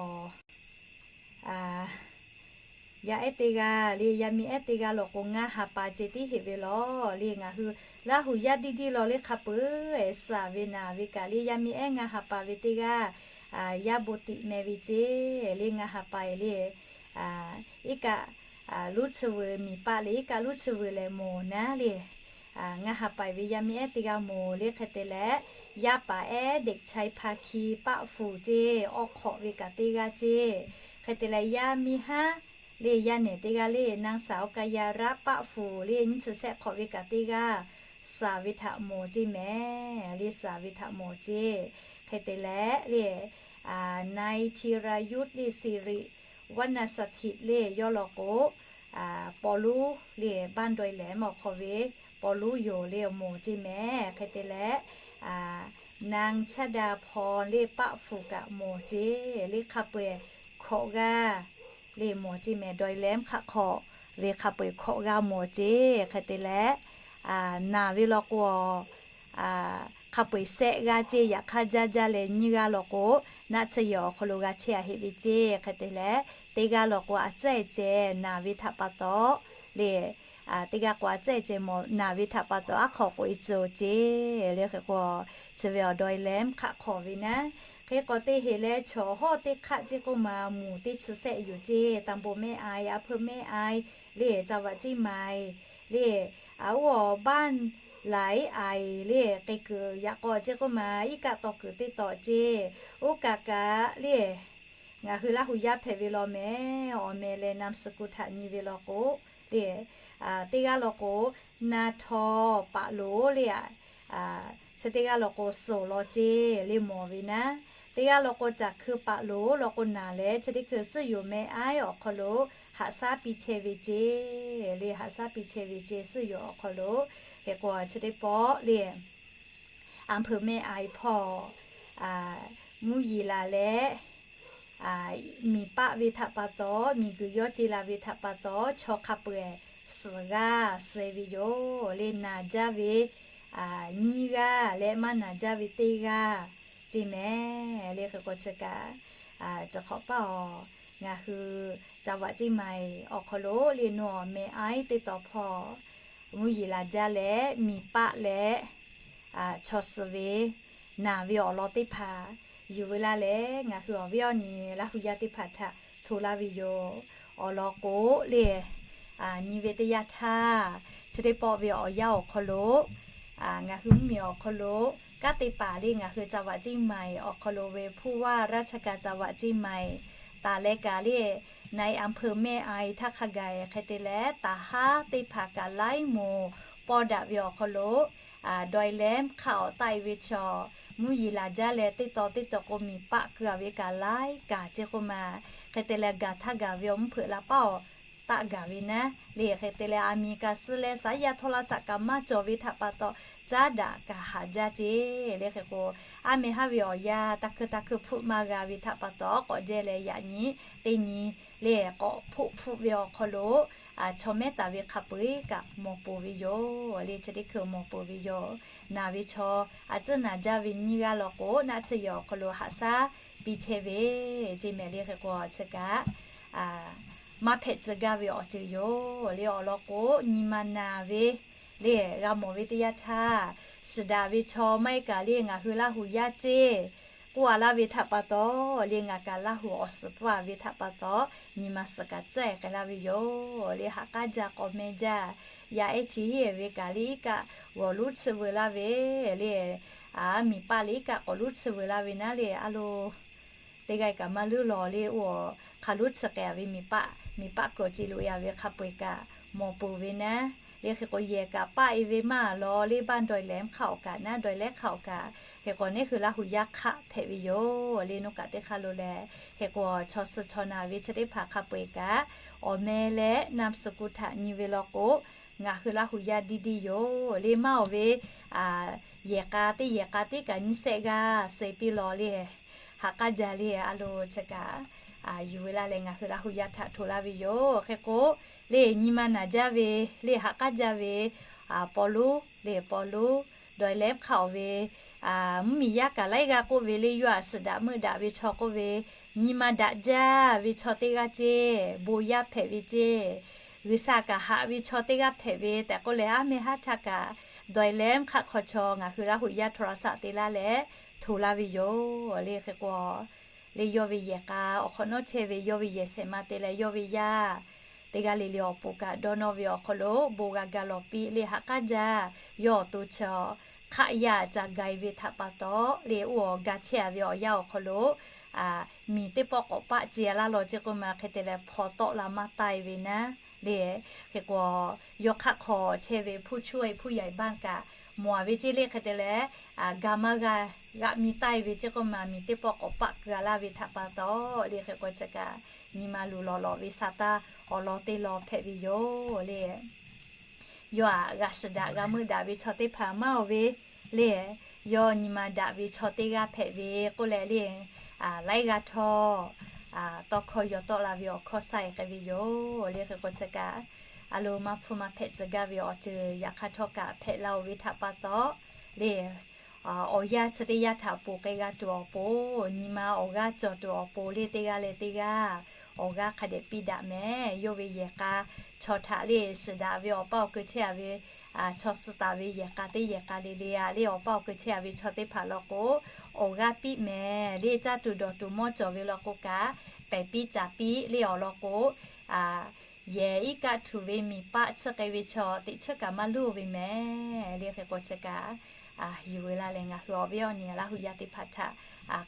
yaˇ ehˉ teˇ g'aˇ le, yaˇ miˇ ehˉ teˇ g'aˇ law k'o ngaˇ ha pa ceˇ tiˉ heˆ ve law le. Ngaˬ hui Laˇ huˍ yaˇ diˇ diˇ law le, hk'a peu-eˬ suh ve naˍ ve kaꞈ le, yaˇ miˇ ehˉ ngaˇ ha pa ve teˇ g'aˇ, yaˇ bon tiꞈ meh ve ceˇ le, ngaˇ ha pa le. Iˉ kaˆ luˉ tsuhˇ vuiˬ, miˬ paˆ le iˉ kaˆ luˉ tsuhˇ vuiˬ leh mawˬ naˉ le, ngaˇ ha pa ve yaˇ miˇ ehˉ teˇ g'aˇ mawˬ le. Hk'e te leh, yaˇ paˍ ehˉ เด็กชายภาคี Paˆ fuˍ ceˇ, awˬ hk'awꞈ ve kaꞈ teˇ g'aˇ ceˇ. Hk'e te leh, yaˇ miˇ haˉ le, yaˇ nehˬ teˇ g'aˇ le, นางสาวกัญญารัตน์ Paˆ fuˍ le, nyiˇ chi sehˆ hk'awꞈ ve kaꞈ teˇ g'aˇ suh ve htaꞈ mawˬ ceˇ mehˍ le, suh ve htaꞈ mawˬ ceˇ. Hk'e te leh le, นายธีรยุทธ le สิริวรรณสถิตย์ le yawˇ law k'o, paw luˉ le บ้านดอยแหลม awˬ hk'aw ve paw luˉ yoˬ le, mawˬ ceˇ mehˍ. Hk'e te leh, นางชฎาพร le paˆ hpu kaꞈ mawˬ ceˇ, le hk'a peu-eˬ hkawꞈ g'aˇ le mawˬ ceˇ mehˍ. Dawˬ-e leh hk'aˆ hk'awꞈ ve hk'a peu-eˬ hkawꞈ g'aˇ mawˬ ceˇ. Hk'e te leh, naˬ ve law k'o, hk'a peu-eˬ shehˆ g'aˇ ceˇ. Yaꞈ hk'aˇ jaˇ jaˇ leh nyiˇ g'aˇ law k'o, naˆ tsuhˇ yehˬ awˬ hk'aw lo g'a chehˇ a heˆ ve ceˇ. Hk'e te leh, teˇ g'aˇ law k'o a tcuhˉ e ceh naˬ ve htaꞈ pa taw le, teˇ g'aˇ k'o a tcuhˉ e ceh mawˬ naˬ ve htaꞈ pa taw aˉ hk'aw k'oꞈ e tcuh ceˇ. Le hk'e k'o, chi ve awˬ dawˬ-e leh hk'aˆ hk'awꞈ ve naˉ, hk'e k'awꞈ te heˍ leh chaw hawˇ teˇ hk'aˆ ceˇ k'oˆ ma mvuhˬ teˇ chi shehˆ yoˬ ceˇ. ตำบลแม่อาย อำเภอแม่อาย le จังหวัดเชียงใหม่ le, a oˇ awˬ บ้านหลายอาย le k'ai kuiˬ yaꞈ k'aw ceˇ k'oˆ ma iˉ kaˆ taw kuiˬ teˇ taw ceˇ. Oˇ kaꞈ kaꞈ le, ngaˬ hui Laˇ hu yaˇ hpehꞈ ve law mehˍ. Awˬ meh leh นามสกุล htaꞈ nyi ve law k'o le, teˇ g'aˇ law k'o, Na Htaw Paˍ Loˍ le, chi teˇ g'aˇ law k'o, Suˍ law ceˇ le mawˬ ve naˉ. Teˇ g'aˇ law k'o, Caˬ Hkui Paˍ Loˍ law k'o, naˬ leh chi teˇ hkui suhˉ yoˬ meh aiˉ awˬ hk'aw lo haꞈ shaˉ piˇ chehˇ ve ceˇ le, haꞈ shaˉ piˇ chehˇ ve ceˇ suhˉ yoˬ awˬ hk'aw lo. Hk'e k'o, chi teˇ pawˆ le, อำเภอแม่อาย hpawˇ mvuhˇ yeˬ laˬ leh miˬ paˆ ve htaꞈ pa taw, miˬ guiˬ yawˇ ce la ve htaꞈ pa taw, chaw hk'a peu-eˬ suhˍ g'aˇ suh ve yoˬ le. Naˬ jaˇ ve nyiˇ g'aˇ leh maˇ naˬ jaˇ ve teˇ g'aˇ ceˇ mehˍ. Le hk'e k'o chi kaꞈ, chi hk'awꞈ paˇ awˬ, ngaˬ hui จังหวัดเชียงใหม่ awˬ hk'aw lo le nawˬ meh aiˉ teˇ taw hpawˇ mvuhˇ yeˬ laˬ jaˇ leh miˬ paˆ leh chaw suhˍ ve naˬ ve awˬ lawn teˇ hpaˍ yuˬ ve laˇ leh, ngaˬ hui awˬ viˉ awˬ nyi Laˇ hu yaˇ teˇ hpaˍ htaꞈ hto laˇ ve yoˬ. Awˬ lawn k'o le, nyi ve teˇ yanˇ htaˇ, chi teˇ pawˆ ve awˬ yanˇ awˬ hk'aw lo ngaˬ hui mvuhˇmiˬ awˬ hk'aw lo kanˉ te paˍ le ngaˬ hui จังหวัดเชียงใหม่ awˬ hk'aw lo ve ผู้ว่าราชการจังหวัดเชียงใหม่ taˍ leh kaꞈ le นายอำเภอแม่อาย htaˇ hk'a gaˬ hk'e te leh, taˍ haˉ teˇ hpaˍ kaꞈ laiˉ moˍ pawˇ daꞈ ve awˬ hk'aw lo dawˬ-e leh hk'aˆ awˬ taˆ-e ve chaw mvuhˇ yeˬ laˬ jaˇ leh teˇ taw teˇ taw k'o miˬ paˆ keu-a ve kaꞈ laiˉ kaꞈ ceˇ k'oˆ ma. Hk'e te leh gaˬ htaˇ gaˬ ve awˬ mvuhˇ hpeuꞈ la paˉ awˬ taˆ gaˬ ve naˉ le. Hk'e te leh America suh leh สัญญาณโทรศัพท์ kaꞈ maˇ cawˬ ve htaꞈ pa taw, caˉ daꞈ kaꞈ haꞈ jaˇ ceˇ le. Hk'e k'o, aˉ meh haˉ ve awˬ yanˇ taˇ hkui taˇ hkui hpfuhˆ maˇ g'a ve htaꞈ pa taw, k'awꞈ jehˇ leh yaꞈ nyi teˇ nyi le k'awꞈ hpfuhˆ hpfuhˆ ve awˬ hk'aw lo chaw mehˉ taˍ ve hk'a peu-eˬ kaꞈ mawˬ peuˬ ve yoˬ le. Chi teˇ hkui mawˬ peuˬ ve yoˬ. Naˬ ve chaw a tcuhˉ naˬ jaˇ ve nyiˇ g'aˇ law k'o, naˆ tsuhˇ yehˬ awˬ hk'aw lo haꞈ shaˉ piˇ chehˇ ve ceˇ mehˍ le. Hk'e k'o chi kaꞈ maˇ hpehꞈ tcuh gaˇ ve awˬ ceuˬ yoˬ le. Awˬ lawn k'o, nyi ma naˬ ve le g'a mawˬ ve teˇ yanˇ htaˇ, suhˍ daꞈ ve chaw maˇ heˆ kaꞈ le ngaˬ hui Laˇ hu yaˇ ceˇ k'oˆ-a laˇ ve htaꞈ pa taw le, ngaˬ kaꞈ Laˇ hu awˬ suhˍ pfuhˇ-a ve htaꞈ pa taw, nyi ma suhˍ kaꞈ tcuhˉ-e k'ai laˇ ve yoˬ le. Haꞈ k'aˉ jaˇ k'awꞈ meh jaˇ, yaˇ ehˉ chi hiˉ-e ve kaꞈ le iˉ kaˆ g'awˬ luˉ tsuhˇ veu laˇ ve le, miˬ paˆ le iˉ kaˆ k'awꞈ luˉ tsuhˇ veu laˇ ve naˉ le, a lo teˇ g'aˇ kaꞈ maˇ leuˉ law le, oˇ hk'a luˉ tsuhˇ k'ai-a ve miˬ paˆ, miˬ paˆ k'awꞈ ce loꞈ-e-a ve hk'a peu-eˬ kaꞈ mawˬ peuˬ ve naˉ le. Hk'e k'o, yehˬ kaꞈ paˆ-e ve maˇ law le, baˆ daweh lehˬ hk'aˆ awˬ kaꞈ naˉ, daweh lehˬ hk'aˆ awˬ kaꞈ. Hk'e k'o, neˉ hui Laˇ hu yaˇ hk'aˆ hpehꞈ ve yoˬ le, nawˬ kaꞈ teˇ hk'aˇ lo leh. Hk'e k'o, chaw suh chaw naˬ ve chi teˇ hpaˍ hk'a peu-eˬ kaꞈ awˬ meh leh นามสกุล htaꞈ nyi ve law k'o, ngaˬ hui Laˇ hu yaˇ diˇ diˇ yoˬ le. Maˇ awˬ ve yehˬ k'a teˇ yehˬ k'a teˇ kaꞈ nyiˇ shehˆ g'aˇ suh piˇ law le, haꞈ k'aˉ jaˇ le, a lo chi kaꞈ yuˬ ve laˇ leh ngaˬ hui Laˇ hu yaˇ htaꞈ hto laˇ ve yoˬ. Hk'e k'o, le nyi ma naˬ jaˇ ve le haꞈ k'aˉ jaˇ ve paw loˉ le paw loˉ, daweh lehˬ hk'aˆ awˬ ve mvuhˇmiˬ yaˇ kaꞈ laiˉ g'aˇ k'oˆ ve le, yawˇ htaꞈ suhˍ daꞈ meuˆ daꞈ ve chaw k'oˆ ve, nyi ma daꞈ jaˇ ve chaw teˇ g'aˇ ceˇ, bon yaˇ hpehꞈ ve ceˇ, G'uiˬsha kaꞈ haꞈ ve chaw teˇ g'aˇ hpehꞈ ve tehꞈ k'oˆ leh, aˉ meh haˉ htaˇ kaꞈ daweh lehˬ hk'aˆ hk'aw chaw ngaˬ hui Laˇ hu yaˇ โทรศัพท์ te laˇ leh hto laˇ ve yoˬ le. Hk'e k'o, le yawˇ ve yehˬ k'a awˬ hk'awꞈ nawˉ chehˇ ve yawˇ ve yehˬ shehˍ ma te leh yawˇ ve yaˇ teˇ g'aˇ le le awˬ pon kaꞈ dawˇ nawˇ ve awˬ hk'aw lo bon g'a ga lawˬ piˇ le, haꞈ k'aˉ jaˇ. Yawˇ awˬ to chi hk'aˆ yaˇ ca ga-e ve htaꞈ pa taw le, oˇ awˬ ga chehˇ-a ve awˬ yanˇ awˬ hk'aw lo miˬ teˇ pawˆ k'awꞈ paˆ ce-a laˇ law ceˇ k'oˆ ma. Hk'e te leh hpaw tawˆ la maˇ taˇ-e ve naˉ le. Hk'e k'o, yawˇ hk'aˆ hk'aw chehˇ ve ผู้ช่วยผู้ใหญ่บ้าน kaꞈ mawˬ-a ve ceˇ le. Hk'e te leh ga maˇ g'a g'aꞈ mi taˇ-e ve ceˇ k'oˆ ma, miˬ teˇ pawˆ k'awꞈ paˆ keu-a laˇ ve htaꞈ pa taw le. Hk'e k'o chi kaꞈ nyi ma luˬ lawˬ lawˬ ve sa taˇ awˬ lawn teˇ lawn hpehꞈ ve yoˬ le. Yawˇ htaꞈ g'a suhˍ daꞈ g'a meuˆ daꞈ ve chaw teˇ hpaˍ maˇ awˬ ve le, yawˇ nyi ma daꞈ ve chaw teˇ g'aˇ hpehꞈ ve k'oˆ leh le, laiˉ g'aˇ htawˇ tawˇ hkawˇ yaw tawˆ la ve awˬ hkawˇ saiˍ k'ai ve yoˬ le. Hk'e k'o chi kaꞈ a lo maˇ hpfuhˇ maˇ hpehꞈ tcuh gaˇ ve awˬ ceuˬ yaꞈ hk'aˇ htawˇ kaꞈ hpehꞈ la-oˬ ve htaꞈ pa taw le, awˬ yanˇ chi teˇ yanˇ htaꞈ ponˬ k'ai g'a tuˬ awˬ pon, nyi ma awˬ g'aˇ cawˬ tuˬ awˬ pon le, teˇ g'aˇ leh teˇ g'aˇ awˬ g'aˇ hk'a dehꞈ piˇ daꞈ mehˍ. Yawˇ ve yehˬ k'a chaw htaꞈ le, shiˍ daꞈ ve awˬ paˇ awˬ keu chehˇ a ve chaw suh taˍ ve yehˬ k'a teˇ yehˬ k'a le le a le, awˬ paˇ awˬ keu chehˇ a ve chaw teˇ hpaˍ law k'o, awˬ g'aˇ piˇ mehˍ le. Caˇ tuˬ dawˬ tuˬ mawˇ cawˬ ve law k'o kaꞈ, pehˬ piˇ caˍ piˇ le awˬ lawn k'o, yehˬ iˉ kaˆ htuꞈ ve miˬ paˆ tsuhˇ k'ai ve chaw teꞈ chiˉ kaꞈ maˇ luˇ ve mehˍ le. Hk'e k'o chi kaꞈ yuˬ ve laˇ leh ngaˬ hui awˬ viˉ awˬ nyi Laˇ hu yaˇ teˇ hpaˍ htaꞈ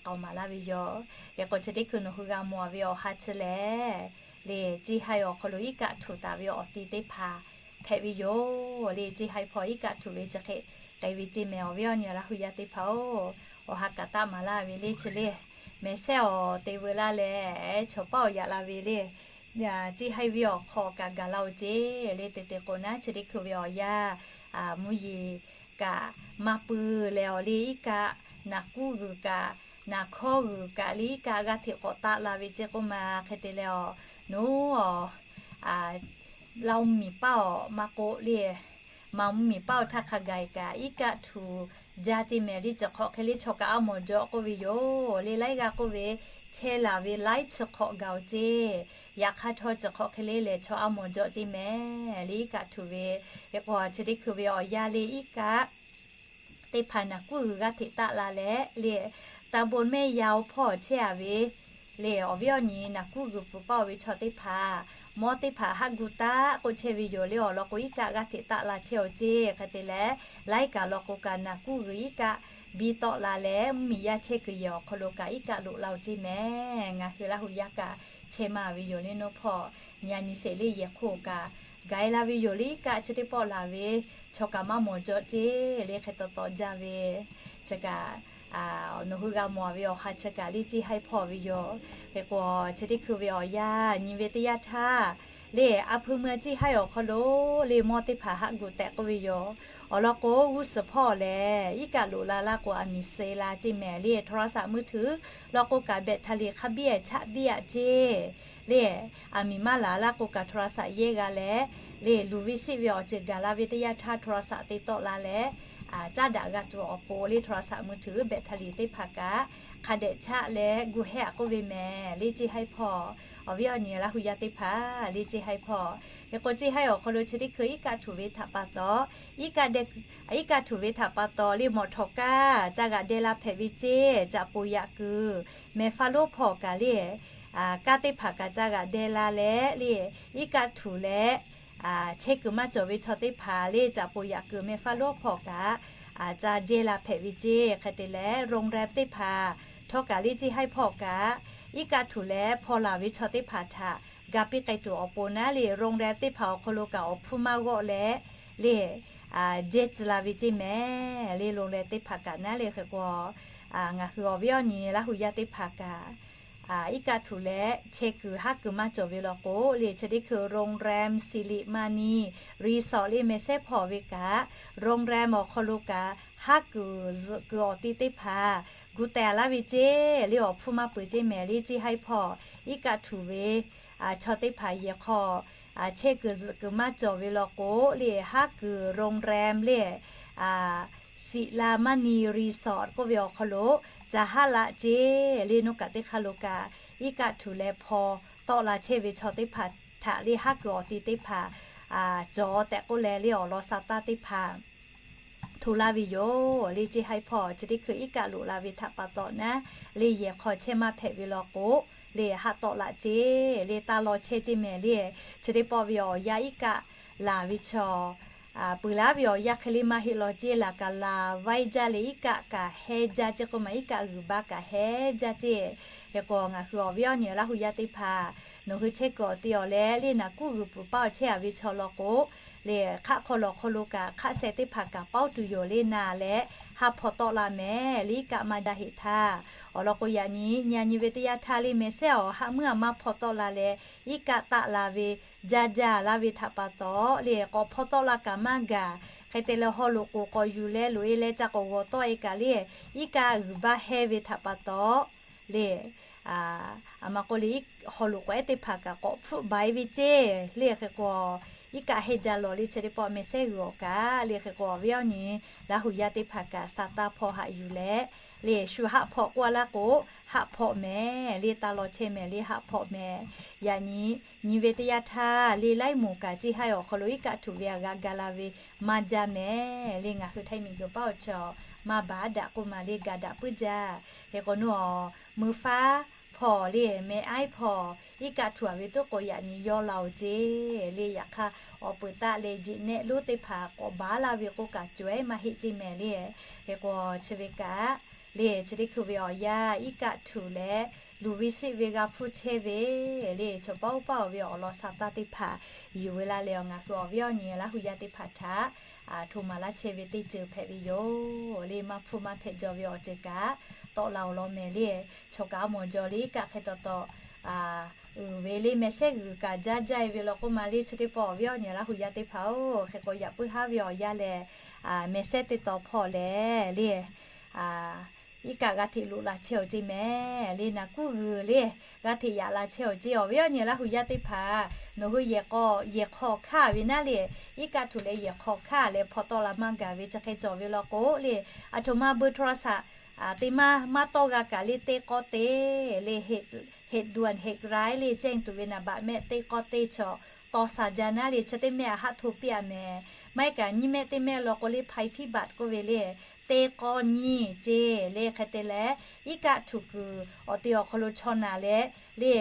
k'aoˍ maˍ laˇ ve yoˬ. Hk'e k'o chi teˇ hkui nawˬ hui g'a mawˬ ve awˬ ha chi lehˬ, le, Ceˇ haiˇ awˬ hk'aw lo iˉ kaˆ htuꞈ taˍ ve awˬ ti teˇ hpaˍ hpehꞈ ve yoˬ le. Ceˇ haiˇ hpawˇ iˉ kaˆ htuꞈ ve chi hk'e k'ai ve ceˇ mehˍ. Awˬ viˉ awˬ nyi Laˇ hu yaˇ teˇ hpaˍ-oˬ, awˬ ha kaꞈ taˆ maˍ laˇ ve le chi le, mehˍ sehˉ awˬ te veu laˇ leh, chaw paˉ awˬ yaꞈ la ve le, Ceˇ haiˇ ve awˬ hk'aw kaꞈ gaˬ la-oˬ ceˇ le. Te te k'o naˉ chi teˇ hkui ve awˬ yanˇ mvuhˇ yeˬ kaꞈ maˇ pui leh awˬ le, iˉ kaˆ naˍ kuˉ g'uiˬ kaꞈ, naˍ hkawˇ g'uiˬ kaꞈ le, iˉ kaˆ g'aˇ hteꞈ k'awꞈ taˆ la ve ceˇ k'oˆ ma. Hk'e te leh awˬ, nawˬ awˬ, Laˇ hu miˬ paˇ awˬ maˇ k'oˆ le, Manˍ mvuhˇ miˬ paˇ awˬ htaˇ hk'a gaˬ kaꞈ iˉ kaˆ htuꞈ jaˇ ceˇ mehˍ le. Chi hk'awꞈ hk'e le chaw kaꞈ a mawˬ jawꞈ k'oˆ ve yoˬ le. Laiˉ g'aˇ k'oˆ ve, chehˇ laˬ ve laiˉ chi hk'awꞈ gaˬ-oˬ ceˇ. Yaꞈ hk'aˇ htawˇ chi hk'awꞈ hk'e le lehˬ chaw a mawˬ jawꞈ ceˇ mehˍ le, iˉ kaˆ htuꞈ ve. Hk'e k'o chi teˇ hkui ve awˬ yanˇ le iˉ kaˆ teˇ hpaˍ naˍ kuˉ g'uiˬ g'aˇ hteꞈ taˆ la leh le, taˇ bon mehˇ yaˇ-oˬ hpawˇ chehˇ a ve le, awˬ viˉ awˬ nyi naˍ kuˉ g'uiˬ pfuhˍ paˇ-oˬ ve chaw teˇ hpaˍ, mawˇ teˇ hpaˍ haˆ gu taˆ k'oˆ chehˇ ve yoˬ le. Awˬ lawn k'o iˉ kaˆ g'aˇ hteꞈ taˆ la chehˇ-oˬ ceˇ. Hk'e te leh laiˉ kaꞈ law k'o kaꞈ naˍ kuˉ g'uiˬ iˉ kaˆ biˇ tawˆ la leh, mvuhˇ miˬ yaˇ chehˇ kuiˬ yehˬ awˬ hk'aw lo kaꞈ iˉ kaˆ loꞈ la-oˬ ceˇ mehˍ. Ngaˬ hui Laˇ hu yaˇ kaꞈ chehˇ maˇ ve yoˬ le. Nawˬ hpawˇ nyi a nyi sheˍ le, yehˬ hk'oˆ kaꞈ gaiˬ la ve yoˬ le. Iˉ kaˆ chi teˇ pawˆ laˬ ve chaw kaꞈ maˇ mawˬ jawꞈ ceˇ le. Hk'e taw taw jaˇ ve chi kaꞈ nawˬ hui g'a mawˬ ve awˬ ha chi kaꞈ le Ceˇ haiˇ hpawˇ ve yoˬ. Hk'e k'o chi teˇ hkui ve awˬ yanˇ nyi ve teˇ yanˇ htaˇ le, a hpui meuˇ Ceˇ haiˇ awˬ hk'aw lo le mawˇ teˇ hpaˍ haˆ gu tehꞈ k'oˆ ve yoˬ. Awˬ lawn k'o g'uˇ suhˍ hpawˇ lehˬ iˉ kaˆ loꞈ la laˇ k'o aˬ miˍ suh la ceˇ mehˍ le. โทรศัพท์มือถือ law k'o kaꞈ แบตเตอรี่ hk'a biˇ a chaˆ biˇ a ceˇ le. Aˬ miˍ maˇ laˬ laˇ k'o kaꞈ โทรศัพท์ yehˇ g'a leh le, luˬ ve seˆ ve awˬ ceuˬ gaˬ la ve teˇ yanˇ htaˇ โทรศัพท์ te tawˆ la leh caˇ daꞈ g'a tuˬ awˬ pon le โทรศัพท์มือถือ แบตเตอรี่ teˇ hpaˍ kaꞈ hk'a dehꞈ chaˆ leh gu hehˉ a k'oˆ ve mehˍ le Ceˇ haiˇ hpawˇ. Awˬ viˉ awˬ nyi Laˇ hu yaˇ teˇ hpaˍ le Ceˇ haiˇ hpawˇ. Hk'e k'o Ceˇ haiˇ awˬ hk'aw lo chi teˇ hkui iˉ kaˆ htuꞈ ve htaꞈ pa taw, iˉ kaˆ htuꞈ ve htaꞈ pa taw le mawˬ htawꞈ kaˇ ca g'aꞈ deh la hpehꞈ ve ceˇ. Caꞈ poˍ yaꞈ kuiˬ mehˍ faˇ lonˉ hpawˇ kaꞈ le, kaˇ teˇ hpaˍ kaꞈ ca g'aꞈ deh la leh le, iˉ kaˆ htuꞈ leh chehˇ kuiˬ maˇ cawˬ ve chaw teˇ hpaˍ le caꞈ poˍ yaꞈ kuiˬ mehˍ faˇ lonˉ hpawˇ kaꞈ ca jehˇ la hpehꞈ ve ceˇ. Hk'e te leh โรงแรม teˇ hpaˍ htawˇ kaꞈ le Ceˇ haiˇ hpawˇ kaꞈ iˉ kaˆ htuꞈ leh hpaw laˬ ve chaw teˇ hpaˍ htaꞈ ga piˇ k'ai tuˬ awˬ pon naˉ le โรงแรม teˇ hpaˍ awˬ hk'aw lo kaꞈ awˬ hpfuhˇ maˇ g'awˆ leh le jehˇ tcuh la ve ceˇ mehˍ le โรงแรม teˇ hpaˍ kaꞈ naˉ le. Hk'e k'o ngaˬ hui awˬ viˉ awˬ nyi Laˇ hu yaˇ teˇ hpaˍ kaꞈ iˉ kaˆ htuꞈ leh chehˇ kuiˬ haˉ kuiˬ maˇ cawˬ ve law k'o le chi teˇ hkui โรงแรม สิริมานี รีสอร์ท le mehˍ sehˉ hpawˇ ve kaꞈ โรงแรม awˬ hk'aw lo kaꞈ haˉ kuiˬ zuhꞈ kuiˬ awˬ ti teˇ hpaˍ gu teh laˇ ve ceˇ le awˬ hpfuhˇ maˇ peuˬ ceˇ mehˍ le Ceˇ haiˇ hpawˇ. Iˉ kaˆ htuꞈ ve chaw teˇ hpaˍ yehˬ hk'aw chehˇ kuiˬ zuhꞈ kuiˬ maˇ cawˬ ve law k'o le haˉ kuiˬ โรงแรม le สิริมานี รีสอร์ท k'oˆ ve awˬ hk'aw lo ca haˉ laꞈ ceˇ le. Nawˬ kaꞈ teˇ hk'aˇ lo kaꞈ iˉ kaˆ htuꞈ leh hpaw tawˆ la chehˇ ve chaw teˇ hpaˍ htaꞈ le haˉ kuiˬ awˬ ti teˇ hpaˍ cawˬ tehꞈ k'oˆ leh le awˬ lawn sa taˇ teˇ hpaˍ hto laˇ ve yoˬ le Ceˇ haiˇ hpawˇ. Chi teˇ hkui iˉ kaˆ loꞈ la ve htaꞈ pa taw naˉ le yehˬ hk'aw chehˇ maˇ hpehꞈ ve law k'o le haˆ tawˆ laꞈ ceˇ le taˇ law chehˇ ceˇ mehˍ le. Chi teˇ pawˆ ve awˬ yanˇ iˉ kaˆ laˬ ve chaw peuˬ laˇ ve awˬ yanˇ hk'e le maˇ heˆ law ceˇ. Laˬ kaꞈ laˬ vaiˇ jaˇ le iˉ kaˆ kaꞈ hehˉ jaˇ ceˇ k'oˆ ma iˉ kaˆ g'uiˬ baˇ kaꞈ hehˉ jaˇ ceˇ. Hk'e k'o ngaˬ hui awˬ viˉ awˬ nyi Laˇ hu yaˇ teˇ hpaˍ nawˬ hui chehˇ kuiˬ awˬ ti awˬ leh le naˍ kuˉ g'uiˬ pfuhˍ paˇ awˬ chehˇ a ve chaw law k'o le hk'aˆ hk'aw lawˬ hk'aw lo kaꞈ hk'aˆ sheh teˇ hpaˍ kaꞈ paoˉ tuˬ yoˬ le naˍ leh haˉ hpaw tawˆ la mehˍ le iˉ kaˆ maˇ jaˇ heˆ htaˇ. Awˬ lawn k'o yaꞈ nyi nyi a nyi ve teˇ yanˇ htaˇ le mehˍ sehˉ awˬ haˉ meuˇ a maˇ hpaw tawˆ la leh iˉ kaˆ taˆ la ve jaˇ jaˇ laˇ ve htaꞈ pa taw le, k'awꞈ hpaw tawˆ la kaꞈ maˇ gaˬ. Hk'e te leh haw loꞈ k'oˍ k'awꞈ yuˬ leh loꞈ e leh ca k'awꞈ g'awˬ tawˆ e kaꞈ le, iˉ kaˆ g'uiˬ baˇ hehnˇ ve htaꞈ pa taw le, aˬ ma k'oˆ le, haw loꞈ k'awꞈ ehˉ teˇ hpaˍ kaꞈ k'awꞈ hpfuhˆ baˬ e ve ceˇ le. Hk'e k'o, iˉ kaˆ hehnˇ jaˇ lawˬ le, chi teˇ pawˆ meh sehˉ g'uiˬ awˬ kaꞈ le. Hk'e k'o, awˬ viˉ awˬ nyi Laˇ huˍ yaˇ teˇ hpaˍ kaꞈ sa taˇ hpawˇ haꞈ yuˬ leh le, shu haˆ hpawꞈ k'oˆ a laˇ k'o, haˆ hpawꞈ mehˍ le, taˇ law chehˇ mehˍ le, haˆ hpawꞈ mehˍ. Yaꞈ nyi nyi ve teˇ yanˇ htaˇ le, laiˉ moˍ kaꞈ ceˇ haiˇ awˬ hk'aw lo iˉ kaˆ htuꞈ ve aꞈ g'a ga la ve maˇ jaˇ mehˍ le. Ngaˬ hui Htaiˇ miˬguiˬ paˉ awˬ chi awˬ maˇ baˬ daꞈ k'oˆ ma le, ga daꞈ puiˉ jaˇ. Hk'e k'o, nawˬ awˬ mui faˉ hpawˇ le, meh aiˉ hpawˇ iˉ kaˆ htuꞈ a ve toˉ k'o, yaꞈ nyi yawˇ la oˬ ceˇ le. Yaꞈ hk'aˇ, awˬ peuˬ taˆ leh jeꞈ nehˆ lonˉ teˇ hpaˍ k'awꞈ baˬ laˇ ve k'oˆ kaꞈ cawˬ ehˉ maˇ heˆ ceˇ mehˍ le. Hk'e k'o, chi ve kaꞈ le, chi teˇ hkui ve awˬ yanˇ iˉ kaˆ htuꞈ leh luˬ ve siˆ ve g'a hpfuhˇ chehˇ ve le, chaw paˉ oˇ paˉ oˬ ve awˬ lawn sa taˇ teˇ hpaˍ yuˬ ve la leh, awˬ ngaˬ hui awˬ viˉ awˬ nyi Laˇ huˍ yaˇ teˇ hpaˍ htaꞈ htoꞈ ma laˇ chehˇ ve teˇ ceuˬ hpehꞈ ve yoˬ le. Maˇ hpfuhˇ maˇ hpehꞈ jaw ve awˬ ceuˬ kaꞈ tawˆ la awˬ lawn mehˍ le. Chaw kaꞈ a mawˬ jaw le, iˉ kaˆ hk'e taw taw uiˍ ve le, meh sehˉ g'uiˬ kaꞈ jaˇ jaˇ e ve law k'oˆ ma le. Chi teˇ pawˆ awˬ viˉ awˬ nyi Laˇ huˍ yaˇ teˇ hpaˍ oˬ, hk'e k'o, yaꞈ puiˉ haˉ ve awˬ yanˇ lehˬ, meh sehˉ teˇ taw hpawˇ lehˬ le, iˉ kaˆ g'a hteꞈ loꞈ la chehˇ awˬ ceˇ mehˍ le. Naˬ kuˉ g'uiˬ le, g'a hteꞈ yaꞈ la chehˇ awˬ ceˇ. Awˬ viˉ awˬ nyi Laˇ huˍ yaˇ teˇ hpaˍ, nawˬ hui yehˬ k'aw yehˬ hk'aw hkanˇ ve naˉ le, iˉ kaˆ htuꞈ leh yehˬ hk'aw hkanˇ leh hpaw tawˆ la maˇ gaˬ ve chi hk'e cawˬ ve law k'o le, aˬ htoꞈ ma beuꞈ htaw shaꞈ teˇ maˇ maˇ tawˇ g'a kaꞈ le, teˇ k'awˇ teˇ le, heꞈ duanˍ heꞈ raiˉ le, cehˇ tuˬ ve naˍ baꞈ mehˆ teˇ k'awˇ teˇ chaw taw sha jaˇ naˉ le, chi teˇ mehˆ a haˆ hto piˇ a mehˍ. Maˇ heˆ kaꞈ nyiˇ mehˆ teˇ mehˆ law k'o le, hpaiˇ hpiˇ baꞈ k'oˆ ve le, teˇ k'awˇ nyiˇ ceˇ le. Hk'e te leh, iˉ kaˆ htuꞈ kuiˬ awˬ te awˬ hk'aw lo chaw naˬ leh le,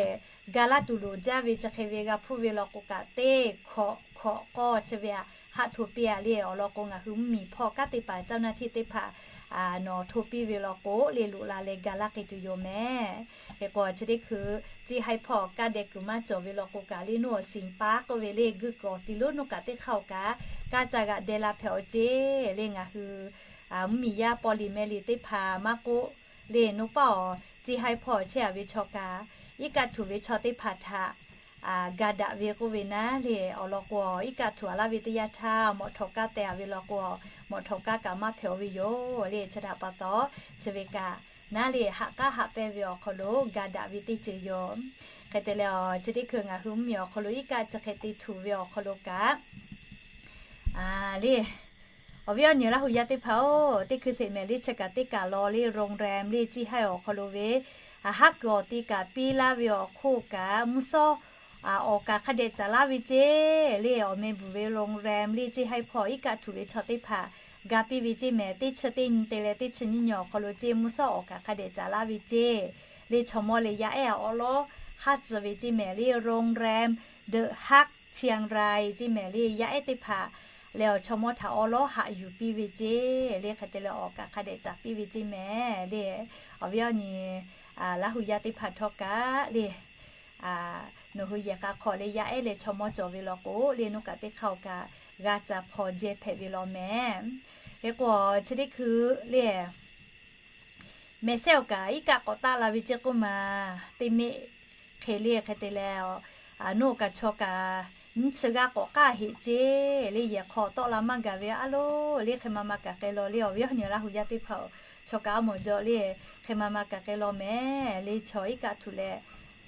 ga laˇ tuˬ loˍ jaˇ ve chi hk'e ve g'a hpfuhˇ ve law k'o kaꞈ, teˇ hkawꞈ hkawꞈ k'awˇ chi ve a haˆ hto piˇ a le. Awˬ lawn k'o, ngaˬ hui mvuhˇmiˬ hpawˇ kanˉ te paˍ caˇ naˇ htiˆ teˇ hpaˍ nawˬ hto piˇ ve law k'o le, loꞈ la leh ga laˇ k'ai tuˬ yoˬ mehˍ. Hk'e k'o, chi teˇ hkui ceˇ haiˇ hpawˇ kaˇ deh kuiˬ maˇ cawˬ ve law k'o kaꞈ le, nawˬ awˬ siˍ paˉ k'oˆ ve le, guˇ kuiˬ awˬ ti lonˉ nawˬ kaꞈ teˇ hk'aˇ oˬ kaꞈ kaˇ ca g'aꞈ deh la hpehꞈ awˬ ceˇ le. Ngaˬ hui mvuhˇmiˬ yaˇ paw liꞈ meh liꞈ teˇ hpaˍ maˇ k'oˆ le, nawˬ paˉ awˬ ceˇ haiˇ hpawˇ chehˇ a ve chaw kaꞈ, iˉ kaˆ htuꞈ ve chaw teˇ hpaˍ htaꞈ ga daꞈ ve k'oˆ ve naˉ le. Awˬ lawn k'o, iˉ kaˆ htuꞈ a laˇ ve teˇ yanˇ htaˇ mawꞈ htawꞈ kaˇ teh a ve law k'o, mawꞈ htawꞈ kaˇ kaꞈ maˇ hpehꞈ oˬ ve yoˬ le. Chi htaꞈ pa taw, chi ve kaꞈ naˉ le, haꞈ k'aˉ haꞈ pehnˇ ve awˬ hk'aw lo ga daꞈ ve teˇ ceuˬ yoˬ. Hk'e te leh, chi teˇ hkui ngaˬ hui mvuhˇmiˬ awˬ hk'aw lo iˉ kaˆ chi hk'e te htuꞈ ve awˬ hk'aw lo kaꞈ le, awˬ viˉ awˬ nyi Laˇ huˍ yaˇ teˇ hpaˍ oˬ, teˇ hkui sheˍ mehˍ le, chi kaꞈ teˇ kaˬ law le, โรงแรม le, ceˇ haiˇ awˬ hk'aw lo ve haˉ kuiˬ awˬ ti kaꞈ piˇ laˇ ve awˬ hk'oˆ kaꞈ, mvuhˇ shawˉ awˬ kaꞈ hk'a dehꞈ caˍ laˇ ve ceˇ le. Awˬ meh bvuhˬ ve โรงแรม le, ceˇ haiˇ hpawˇ iˉ kaˆ htuꞈ ve chaw teˇ hpaˍ ga piˇ ve ceˇ mehˍ. Teˇ chi teˇ nyi te leh teˇ chi nyiˇ nyi awˬ hk'aw lo ceˇ mvuhˇ shawˉ awˬ kaꞈ hk'a dehꞈ caˍ laˇ ve ceˇ le. Chaw mawˇ leh yaˇ ehˉ awˉ lawˉ haˉ tcuh ve ceˇ mehˍ le, โรงแรม The Hague Chiang Rai ceˇ mehˍ le, yaˇ ehˉ teˇ hpaˍ leh awˬ chaw mawˇ htaꞈ awˉ lawˉ haꞈ yuˬ piˇ ve ceˇ le. Hk'e te leh awˬ kaꞈ hk'a dehꞈ caˍ piˇ ve ceˇ mehˍ le. Awˬ viˉ awˬ nyi Laˇ huˍ yaˇ teˇ hpaˍ htawˇ kaꞈ le, nawˬ hui yehˬ k'a hk'awꞈ leh yaˇ ehˉ leh chaw mawˇ cawˬ ve law k'o le, nawˬ kaꞈ teˇ hk'aˇ oˬ kaꞈ g'a caˍ hpaw jehˇ hpehꞈ ve law mehˍ. Hk'e k'o, chi teˇ hkui le, meh sehˉ oˬ kaꞈ iˉ kaˆ k'awꞈ taˆ la ve ceˇ k'oˆ ma, teˇ meˆ hk'e le. Hk'e te leh, nawˬ kaꞈ chaw kaꞈ nyiˇ chi g'aˇ k'awꞈ k'aˇ heꞈ ceˇ le. Yehˬ hk'aw tawˆ la maˇ gaˬ ve a loˬ le, hk'e ma ma kaꞈ k'ai law le. Awˬ viˉ awˬ nyi Laˇ huˍ yaˇ teˇ hpaˍ oˬ, chaw kaꞈ a mawˬ jaw le, hk'e ma ma kaꞈ k'ai law mehˍ le. Chaw iˉ kaˆ htuꞈ leh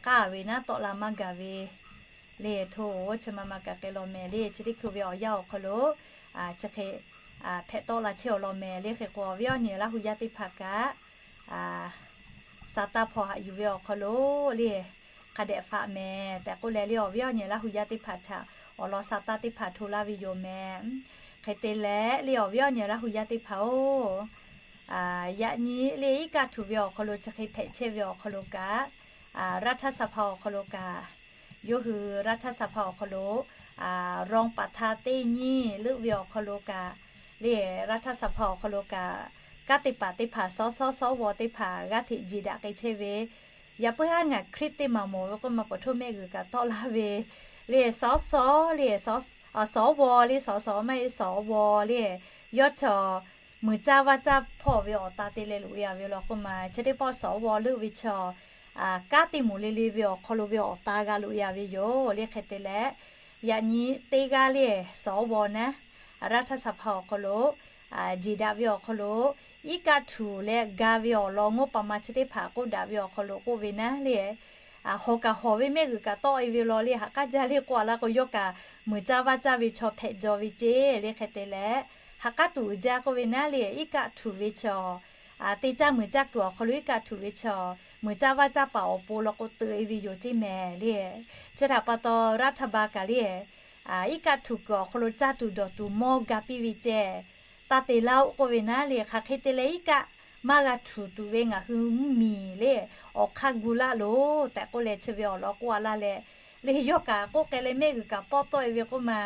k'aˇ ve naˉ tawˆ la maˇ gaˬ ve le, hto chi ma ma kaꞈ k'ai law mehˍ le. Chi teˇ hkui ve awˬ yanˇ awˬ hk'aw lo chi hk'e hpehꞈ tawˆ la chehˇ awˬ lawn mehˍ le. Hk'e k'o, awˬ viˉ awˬ nyi Laˇ huˍ yaˇ teˇ hpaˍ kaꞈ sa taˇ hpaw haꞈ yuˬ ve awˬ hk'aw lo le, hk'a dehꞈ faꞈ mehˍ tehꞈ k'oˆ leh le, awˬ viˉ awˬ nyi Laˇ huˍ yaˇ teˇ hpaˍ htaꞈ awˬ lawn sa taˇ teˇ hpaˍ hto laˇ ve yoˬ mehˍ. Hk'e te leh le, awˬ viˉ awˬ nyi Laˇ huˍ yaˇ teˇ hpaˍ oˬ, yaꞈ nyi le iˉ kaˆ htuꞈ ve awˬ hk'aw lo chi hk'e hpehꞈ chehˇ ve awˬ hk'aw lo kaꞈ, รัฐสภา awˬ hk'aw lo kaꞈ, yawˇ hui รัฐสภา awˬ hk'aw lo รองประธาน teˇ nyiˇ leuˆ ve awˬ hk'aw lo kaꞈ le, รัฐสภา awˬ hk'aw lo kaꞈ, kanˉ te paˍ teˇ hpaˍ, สส สว teˇ hpaˍ g'aˇ hteꞈ jeˬ daꞈ k'ai chehˇ ve, yaꞈ puiˉ haˉ ngaˬ คลิป teˇ maˬ mawˬ ve k'oˆ ma, ปฐม mehˆ g'uiˬ kaꞈ tawˆ laˇ ve le, สส le, สว le, สส maˇ heˆ สว le, yawˇ chaw muiˬ caˇ vaˇ caˇ hpawˇ ve awˬ ta te leh loꞈ e a ve law k'oˆ ma, chi teˇ pawˆ สว leuˆ ve chaw kanˉ te moˍ le le ve awˬ hk'aw lo ve awˬ ta g'a loꞈ e a ve yoˬ le. Hk'e te leh Yaꞈ nyi teˇ g'aˇ le, สว naˉ, รัฐสภา awˬ hk'aw lo jeˬ daꞈ ve awˬ hk'aw lo iˉ kaˆ htuꞈ leh ga ve awˬ lawn งบประมาณ chi teˇ hpaˍ k'oˆ daꞈ ve awˬ hk'aw lo k'oˆ ve naˉ le, hawˬ kaꞈ hawˬ ve mehˆ g'uiˬ kaꞈ tawˆ e ve law le, ha k'aˉ jaˇ le k'oˆ a laˇ k'o, yawˇ kaꞈ muiˬ caˇ vaˇ caˇ ve chaw hpehꞈ jaw ve ceˇ le. Hk'e te leh, ha k'aˉ tuˬ uiˍ jaˇ k'oˆ ve naˉ le, iˉ kaˆ htuꞈ ve chi teˇ caˇ muiˬ caˇ kuiˬ awˬ hk'aw lo iˉ kaˆ htuꞈ ve chi muiˬ caˇ vaˇ caˇ paˍ awˬ pon law k'o teuꞈ e ve yoˬ ceˇ mehˍ le. Chi htaꞈ pa taw รัฐบาล kaꞈ le, iˉ kaˆ htuꞈ kuiˬ awˬ hk'aw lo caˇ tuˬ dawˬ tuˬ mawˇ ga piˇ ve ceh, taˇ te laˇ-oˆ k'oˆ ve naˉ le. Hk'aˬ hk'e te leh iˉ kaˆ maˇ g'a htuꞈ tuˬ ve ngaˬ hui mvuhˇmiˬ le, awˬ hk'aˇ gu laˇ loˬ tehꞈ k'oˆ leh chi ve awˬ lawn k'oˆ a laˇ leh, le yawˇ kaꞈ k'oˆ k'ai leh mehˆ g'uiˬ kaꞈ pawˆ tawˆ e ve k'oˆ ma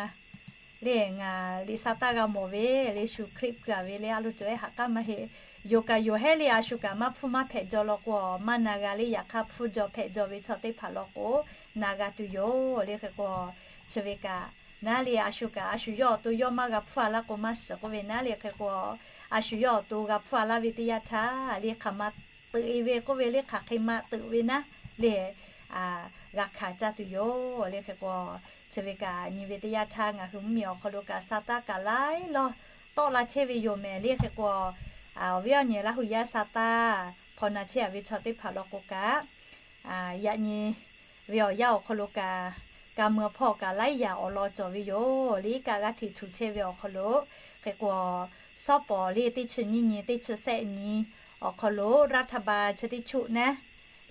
le, ngaˬ liꞈ sa taˇ g'a mawˬ ve le, shu คลิป keu a ve le, a lo cawˬ ehˉ ha k'aˉ maˇ heˆ. Yoˬ kaꞈ yoˬ hehˉ le, a shu kaꞈ maˇ hpfuhˇ maˇ hpehꞈ jaw law k'o, maˇ na g'a le. Yaꞈ hk'aˇ hpfuhˇ jaw hpehꞈ jaw ve chaw teˇ hpaˍ law k'o, na g'a tuˬ yoˬ le. Hk'e k'o, chi ve kaꞈ naˉ le, a shu kaꞈ a shu yawˇ awˬ to yawˇ maˇ g'a hpfuhˇ a laˇ k'o maˇ shiˍ k'oˆ ve naˉ le. Hk'e k'o, a shu yawˇ awˬ to g'a hpfuhˇ a laˇ ve teˇ yanˇ htaˇ le, hk'aˬ ma teuꞈ e ve k'oˆ ve le, hk'aˬ hk'e ma teuꞈ ve naˉ le, g'a hkanˍ caˇ tuˬ yoˬ le. Hk'e k'o, chi ve kaꞈ nyi ve teˇ yanˇ htaˇ ngaˬ hui mvuhˇmiˬ awˬ hk'aw lo kaꞈ sa taˇ kaꞈ laiˉ lawˇ tawˆ la chehˇ ve yoˬ mehˍ le. Hk'e k'o, awˬ viˉ awˬ nyi Laˇ hu yaˇ sa taˇ hpaw na chehˇ a ve chaw teˇ hpaˍ law k'o kaꞈ, yaꞈ nyi ve awˬ yanˇ awˬ hk'aw lo kaꞈ, ka mui awˬ hpawˇ kaꞈ laiˉ yaꞈ awˬ lawn cawˬ ve yoˬ le. Iˉ kaˆ g'aˇ hteꞈ htuꞈ chehˇ ve awˬ hk'aw lo, hk'e k'o, shawˉ pawˍ le teˇ chi nyiˇ nyi teˇ chi sehˆ nyi awˬ hk'aw lo รัฐบาล chi teˇ choˆ naˉ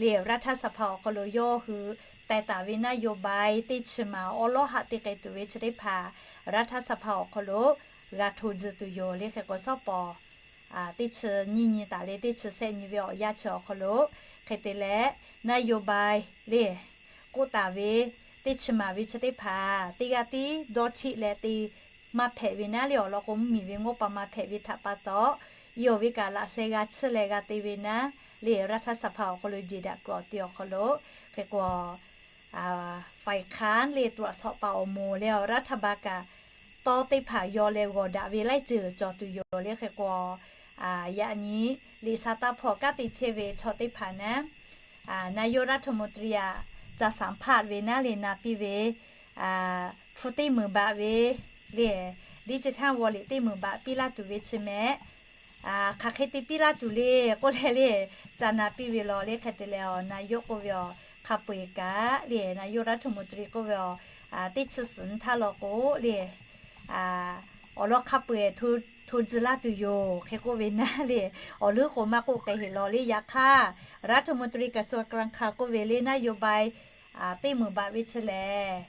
le, รัฐสภา awˬ hk'aw lo yawˇ hui teh taˍ ve นโยบาย teˇ chi maˍ awˉ lawˉ haꞈ te k'ai tuˬ ve chi teˇ hpaˍ รัฐสภา awˬ hk'aw lo g'a hto tcuh tuˬ yoˬ le. Hk'e k'o shawˉ pawˍ teˇ chi nyiˇ nyi taˍ le teˇ chi sehˆ nyi ve awˬ yanˇ chi awˬ hk'aw lo, hk'e te leh นโยบาย le k'oˆ taˍ ve teˇ chi maˍ ve chi teˇ hpaˍ teˇ g'aˇ tiˉ dawˇ htiˆ leh te maˇ hpehꞈ ve naˉ le, awˬ lawn k'o mvuhˇmiˬ ve งบประมาณ hpehꞈ ve htaꞈ pa taw, yawˇ ve kaꞈ laꞈ sheh g'a chiˇ leh g'a te ve naˉ le, รัฐสภา awˬ hk'aw lo jeˬ daꞈ kuiˬ awˬ ti awˬ hk'aw lo, hk'e k'o, ฝ่ายค้าน le ตรวจสอบ paˍ awˬ moˍ leh awˬ รัฐบาล kaꞈ tawˇ teˇ hpaˍ yaw leh g'awˬ daꞈ ve laiˉ ceuˬ cawˬ tuˬ yoˬ le. Hk'e k'o, yaꞈ nyi liꞈ sa taˇ hpawˇ kanˉ te chehˇ ve chaw teˇ hpaˍ naˉ, นายกรัฐมนตรี aꞈ ca สัมภาษณ์ ve naˉ le na piˇ ve, hpu teˇ meunˍ baꞈ ve le, ดิจิทัลวอลเล็ต teˇ meunˍ baꞈ piˇ laˇ tuˬ ve chi mehˍ. Hk'aˬ hk'e te piˇ laˇ tuˬ le k'oˆ leh le, ca na piˇ ve law le. Hk'e te leh awˬ นายก k'oˆ ve awˬ hk'a peu-eˬ kaꞈ le, นายกรัฐมนตรี k'oˆ ve awˬ teˇ chi suhˍ nyi htaˇ law k'o le, awˬ lawn hk'a peu-eˬ hto tcuh laˇ tuˬ yoˬ hk'e k'oˆ ve naˉ le, awˬ leuˉ k'o maˇ k'oˆ k'ai heˆ law le. Yaꞈ hk'aˇ รัฐมนตรีกระทรวงการคลัง k'oˆ ve le นโยบาย teˇ meunˍ baꞈ ve chi lehˬ,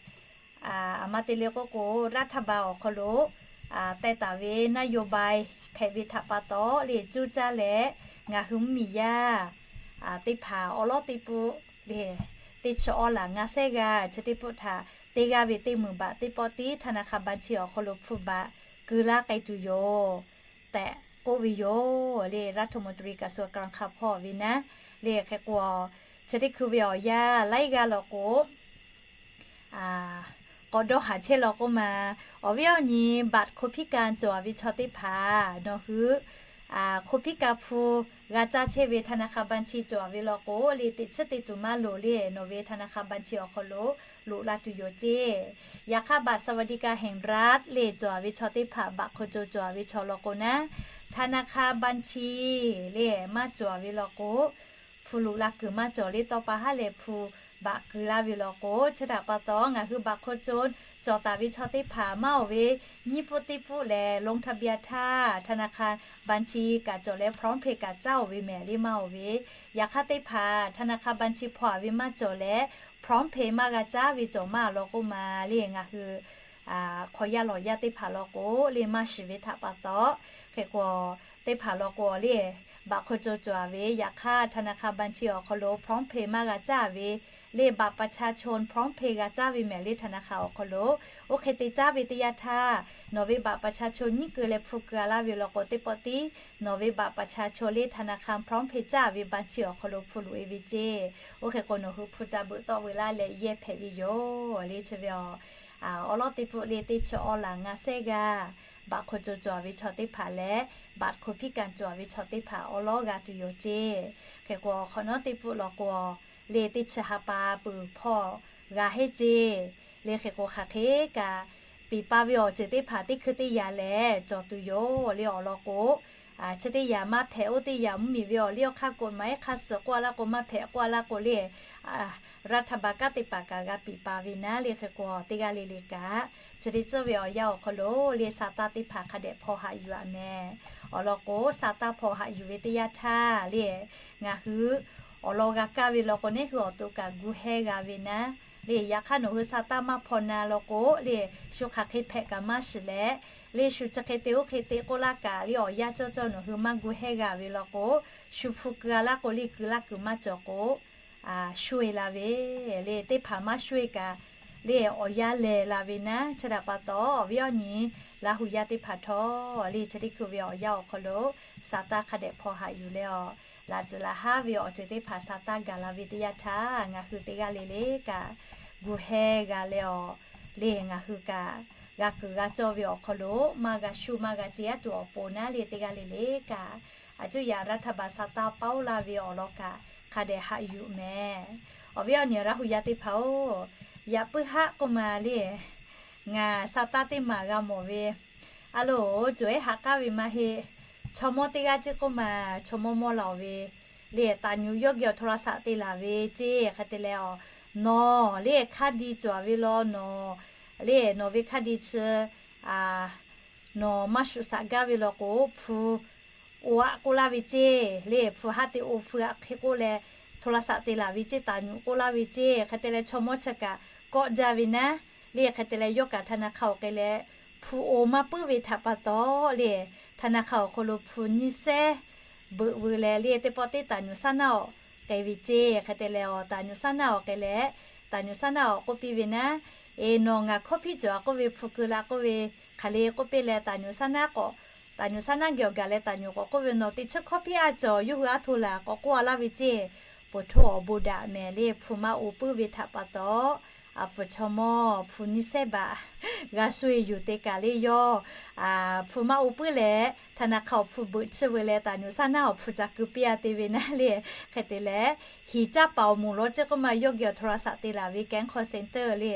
aˬ ma te le k'oˆ k'o, รัฐบาล awˬ hk'aw lo teh taˍ ve นโยบาย hpehꞈ ve htaꞈ pa taw le, cuˇ caˇ leh ngaˬ hui mvuhˇmiˬ yaˇ teˇ hpaˍ awˉ lawˉ teˇ pawˆ le, teˇ chi awˇ laˬ ngaˇ sehˉ g'aˇ chi teˇ pawˆ htaꞈ teˇ g'aˇ ve teˇ meunˍ baꞈ teˇ pawˆ tiˉ ธนาคารบัญชี awˬ hk'aw lo hpu baꞈ keu laˇ k'ai tuˬ yoˬ tehꞈ k'oˆ ve yoˬ le, รัฐมนตรีกระทรวงการคลัง hpawˇ ve naˉ le. Hk'e k'o, chi teˇ hkui ve awˬ yanˇ laiˉ g'aˇ law k'o, k'awꞈ dawˇ haˍ chehˇ law k'oˆ ma, awˬ viˉ awˬ nyi บัตรคนพิการ cawˬ ve chaw teˇ hpaˍ nawˬ hui คนพิการ hpu g'a caˇ chehˇ ve ธนาคารบัญชี cawˬ ve law k'o le, teꞈ chiˉ te tuˬ maˇ loˍ le, nawˬ ve ธนาคารบัญชี awˬ hk'aw lo loꞈ la tuˬ yoˬ ceˇ. Yaꞈ hk'aˇ บัตรสวัสดิการแห่งรัฐ le cawˬ ve chaw teˇ hpaˍ, บัตรคนจน cawˬ ve chaw law k'o naˉ, ธนาคารบัญชี le maˇ cawˬ ve law k'o, hpu loꞈ la kuiˬ maˇ cawˬ le, tawˇ pa haˉ lehˬ hpu baꞈ keu laˇ ve law k'o, chi htaꞈ pa taw ngaˬ hui บัตรคนจน cawˬ taˍ ve chaw teˇ hpaˍ maˇ oˬ ve, nyiˇ pfuhˆ teˇ pfuhˆ lehˬ ลงทะเบียน htaˇ ธนาคารบัญชี kaꞈ cawˬ leh พร้อมเพย์ kaꞈ caˇ oˬ ve mehˍ le maˇ oˬ ve. Yaꞈ hk'aˇ teˇ hpaˍ ธนาคารบัญชี hpawˇ a ve maˇ cawˬ leh พร้อมเพย์ maˇ g'a caˇ ve cawˬ maˇ law k'oˆ ma le, ngaˬ hui hk'aw yaˇ lawˬ yaˇ teˇ hpaˍ law k'o le maˇ shiˍ ve htaꞈ pa taw, hk'e k'o, teˇ hpaˍ law k'o le, บัตรคนจน cawˬ a ve, yaꞈ hk'aˇ ธนาคารบัญชี awˬ hk'aw lo พร้อมเพย์ maˇ g'a caˇ ve le, บัตรประชาชน พร้อมเพย์ g'a caˇ ve mehˍ le ธนาคาร awˬ hk'aw lo. Oˇ hk'e te caˇ ve teˇ yanˇ htaˇ, nawˬ ve บัตรประชาชน nyiˉ keu leh hpu keu a laˇ ve law k'o, teˇ pawˆ tiˉ nawˬ ve บัตรประชาชน le ธนาคาร พร้อมเพย์ caˇ ve บัญชี awˬ hk'aw lo hpu loꞈ e ve ceˇ. Oˇ hk'e k'o, nawˬ hui hpu ca beuꞈ tawˆ veu laˇ leh yehˇ hpehꞈ ve yoˬ le. Chi ve awˬ, awˉ lawˉ teˇ pfuhˆ le teˇ chi awˇ laˬ ngaˇ sehˉ g'aˇ บัตรคนจน cawˬ a ve chaw teˇ hpaˍ leh บัตรคนพิการ cawˬ a ve chaw teˇ hpaˍ awˉ lawˉ g'a tuˬ yoˬ ceˇ. Hk'e k'o, hk'awꞈ nawˉ teˇ pfuhˆ law k'o le, teˇ chi ha pa peuˬ hpawˇ g'a heˆ ceˇ. Le hk'e k'o hk'aˬ hk'e kaꞈ, piˍ pa ve awˬ ceuˬ teˇ hpaˍ teˇ hkui teˇ yanˇ lehˬ cawˬ tuˬ yoˬ le awˬ lawn k'o, chi teˇ yanˇ maˇ hpehꞈ oˇ teˇ yanˇ mvuhˇmiˬ ve awˬ liˇ awˬ hk'aˇ k'oꞈ maˍ ehˉ hk'a suhˍ k'oˆ a laˇ k'o maˇ hpehꞈ k'oˆ a laˇ k'o le, รัฐบาล kanˉ teˇ hpaˍ kaꞈ g'a piˍ pa ve naˉ le hk'e k'o teˇ g'aˇ le le kaꞈ, chi teˇ tcuhˇ ve awˬ yanˇ awˬ hk'aw lo le sa taˇ teˇ hpaˍ hk'a dehꞈ hpaw haꞈ yuˬ a mehˍ. Awˬ lawn k'o sa taˇ hpaw haꞈ yuˬ ve teˇ yanˇ htaˇ le, ngaˬ hui awˬ lawn g'a kaˇ ve law k'o neˉ hui awˬ to kaꞈ gu heh g'a ve naˉ le. Yaꞈ hk'aˇ nawˬ hui sa taˇ maˇ hpaw na law k'o le, shu hk'aˬ hk'e hpehꞈ kaꞈ maˇ shiˍ leh, le shu chi hk'e te oˇ hk'e te k'oˆ laˇ kaꞈ le awˬ yanˇ cawˇ cawˇ nawˬ hui maˇ gu heh g'a ve law k'o, shu hpu keu a laˇ k'o le keu laˇ kuiˬ maˇ cawˬ k'o, shu e la ve le teˇ hpaˍ maˇ shu e kaꞈ le awˬ yanˇ lehˬ la ve naˉ. Chi htaꞈ pa taw awˬ viˉ awˬ nyi Laˇ huˍ yaˇ teˇ hpaˍ htawˇ le chi teˇ hkui ve awˬ yanˇ awˬ hk'aw lo sa taˇ hk'a dehꞈ hpaw haꞈ yuˬ leh awˬ, laꞈ tcuhˍ laꞈ haˉ ve awˬ ceuˬ teˇ hpaˍ sa taˇ gaˬ la ve teˇ yanˇ htaˇ ngaˬ hui teˇ g'aˇ le le kaꞈ gu heh g'a leh awˬ, le ngaˬ hui kaꞈ g'a kuiˬ g'a cawˇ ve awˬ hk'aw lo maˇ g'a shu maˇ g'a ce aˉ tuˬ awˬ pon naˉ le teˇ g'aˇ le le kaꞈ, a cuˇ yaꞈ รัฐบาล sa taˇ paoˇ laˇ ve awˬ lawn kaꞈ hk'a dehꞈ haꞈ yuˬ mehˍ. Awˬ viˉ awˬ nyi Laˇ huˍ yaˇ teˇ hpaˍ-oˬ, yaꞈ puiˉ haˆ k'oˆ ma le, ngaˬ sa taˇ teˇ maˬ g'a mawˬ ve, a loˍ, cawˬ ehˉ haꞈ k'aˉ ve maˇ heˆ. Chaw mawˇ teˇ g'aˇ ceˇ k'oˆ ma, chaw mawˇ mawˇ la-oˬ ve le, taˍ nyuꞈ yawˇ geh awˬ โทรศัพท์ te laˬ ve ceˇ hk'e te leh awˬ, nawˬ le hk'a di cawˬ ve law nawˬ le nawˬ ve hk'a di chi nawˬ maˇ shuˍ shaꞈ gaˇ ve law k'o hpu o aꞈ k'oˆ laˇ ve ceˇ le, hpu haˉ te o hpu aꞈ hk'e k'oˆ leh โทรศัพท์ te laˬ ve ceˇ taˍ nyuꞈ k'oˆ laˇ ve ceˇ hk'e te leh chaw mawˇ chi kaꞈ kawˆ jaˇ ve naˉ le hk'e te leh yawˇ kaꞈ ธนาคาร awˬ k'e leh hpu o maˇ puiˉ ve htaꞈ pa taw le, ธนาคาร awˬ hk'aw lo hpu nyiˇ sehˉ beuꞈ veu leh le teˇ pawˆ teˇ taˍ nyuꞈ saˉ naˉ awˬ k'e ve ceˇ hk'e te leh awˬ taˍ nyuꞈ saˉ naˉ awˬ k'e leh, taˍ nyuꞈ saˉ naˉ awˬ k'oˆ piˇ ve naˉ, eˬ nawˬ ngaˬ hkawˇ hpiˇ cawˬ a k'oˆ ve hpu keu la k'oˆ ve hk'aˬ le k'oˆ piˇ leh taˍ nyuꞈ saˉ naˉ k'awꞈ, taˍ nyuꞈ saˉ naˉ geh awˬ gaˬ leh taˍ nyuꞈ k'awꞈ k'oˆ ve nawˬ teˇ chi hkawˇ hpiˇ a cawˬ yawˇ hui a htoꞈ laˬ k'awꞈ k'oˆ a laˇ ve ceˇ, poˬ htoˇ awˬ bon daꞈ mehˍ le hpu maˇ o puiˉ ve htaꞈ pa taw, a pfuhˍ chaw mawˇ hpu nyiˇ sehˉ baꞈ g'a shu e yuˬ te kaꞈ le yawˇ hpu maˇ o puiˉ leh ธนาคาร awˬ hpu beuꞈ chiˇ veu leh taˍ nyuꞈ saˉ naˉ awˬ hpu ca keu piˇ a te ve naˉ le hk'e te leh, hiˍ caˇ paˍ awˬ moˍ law ceˇ k'oˆ ma yawˇ geh awˬ โทรศัพท์ te laˬ ve แก๊ง call center le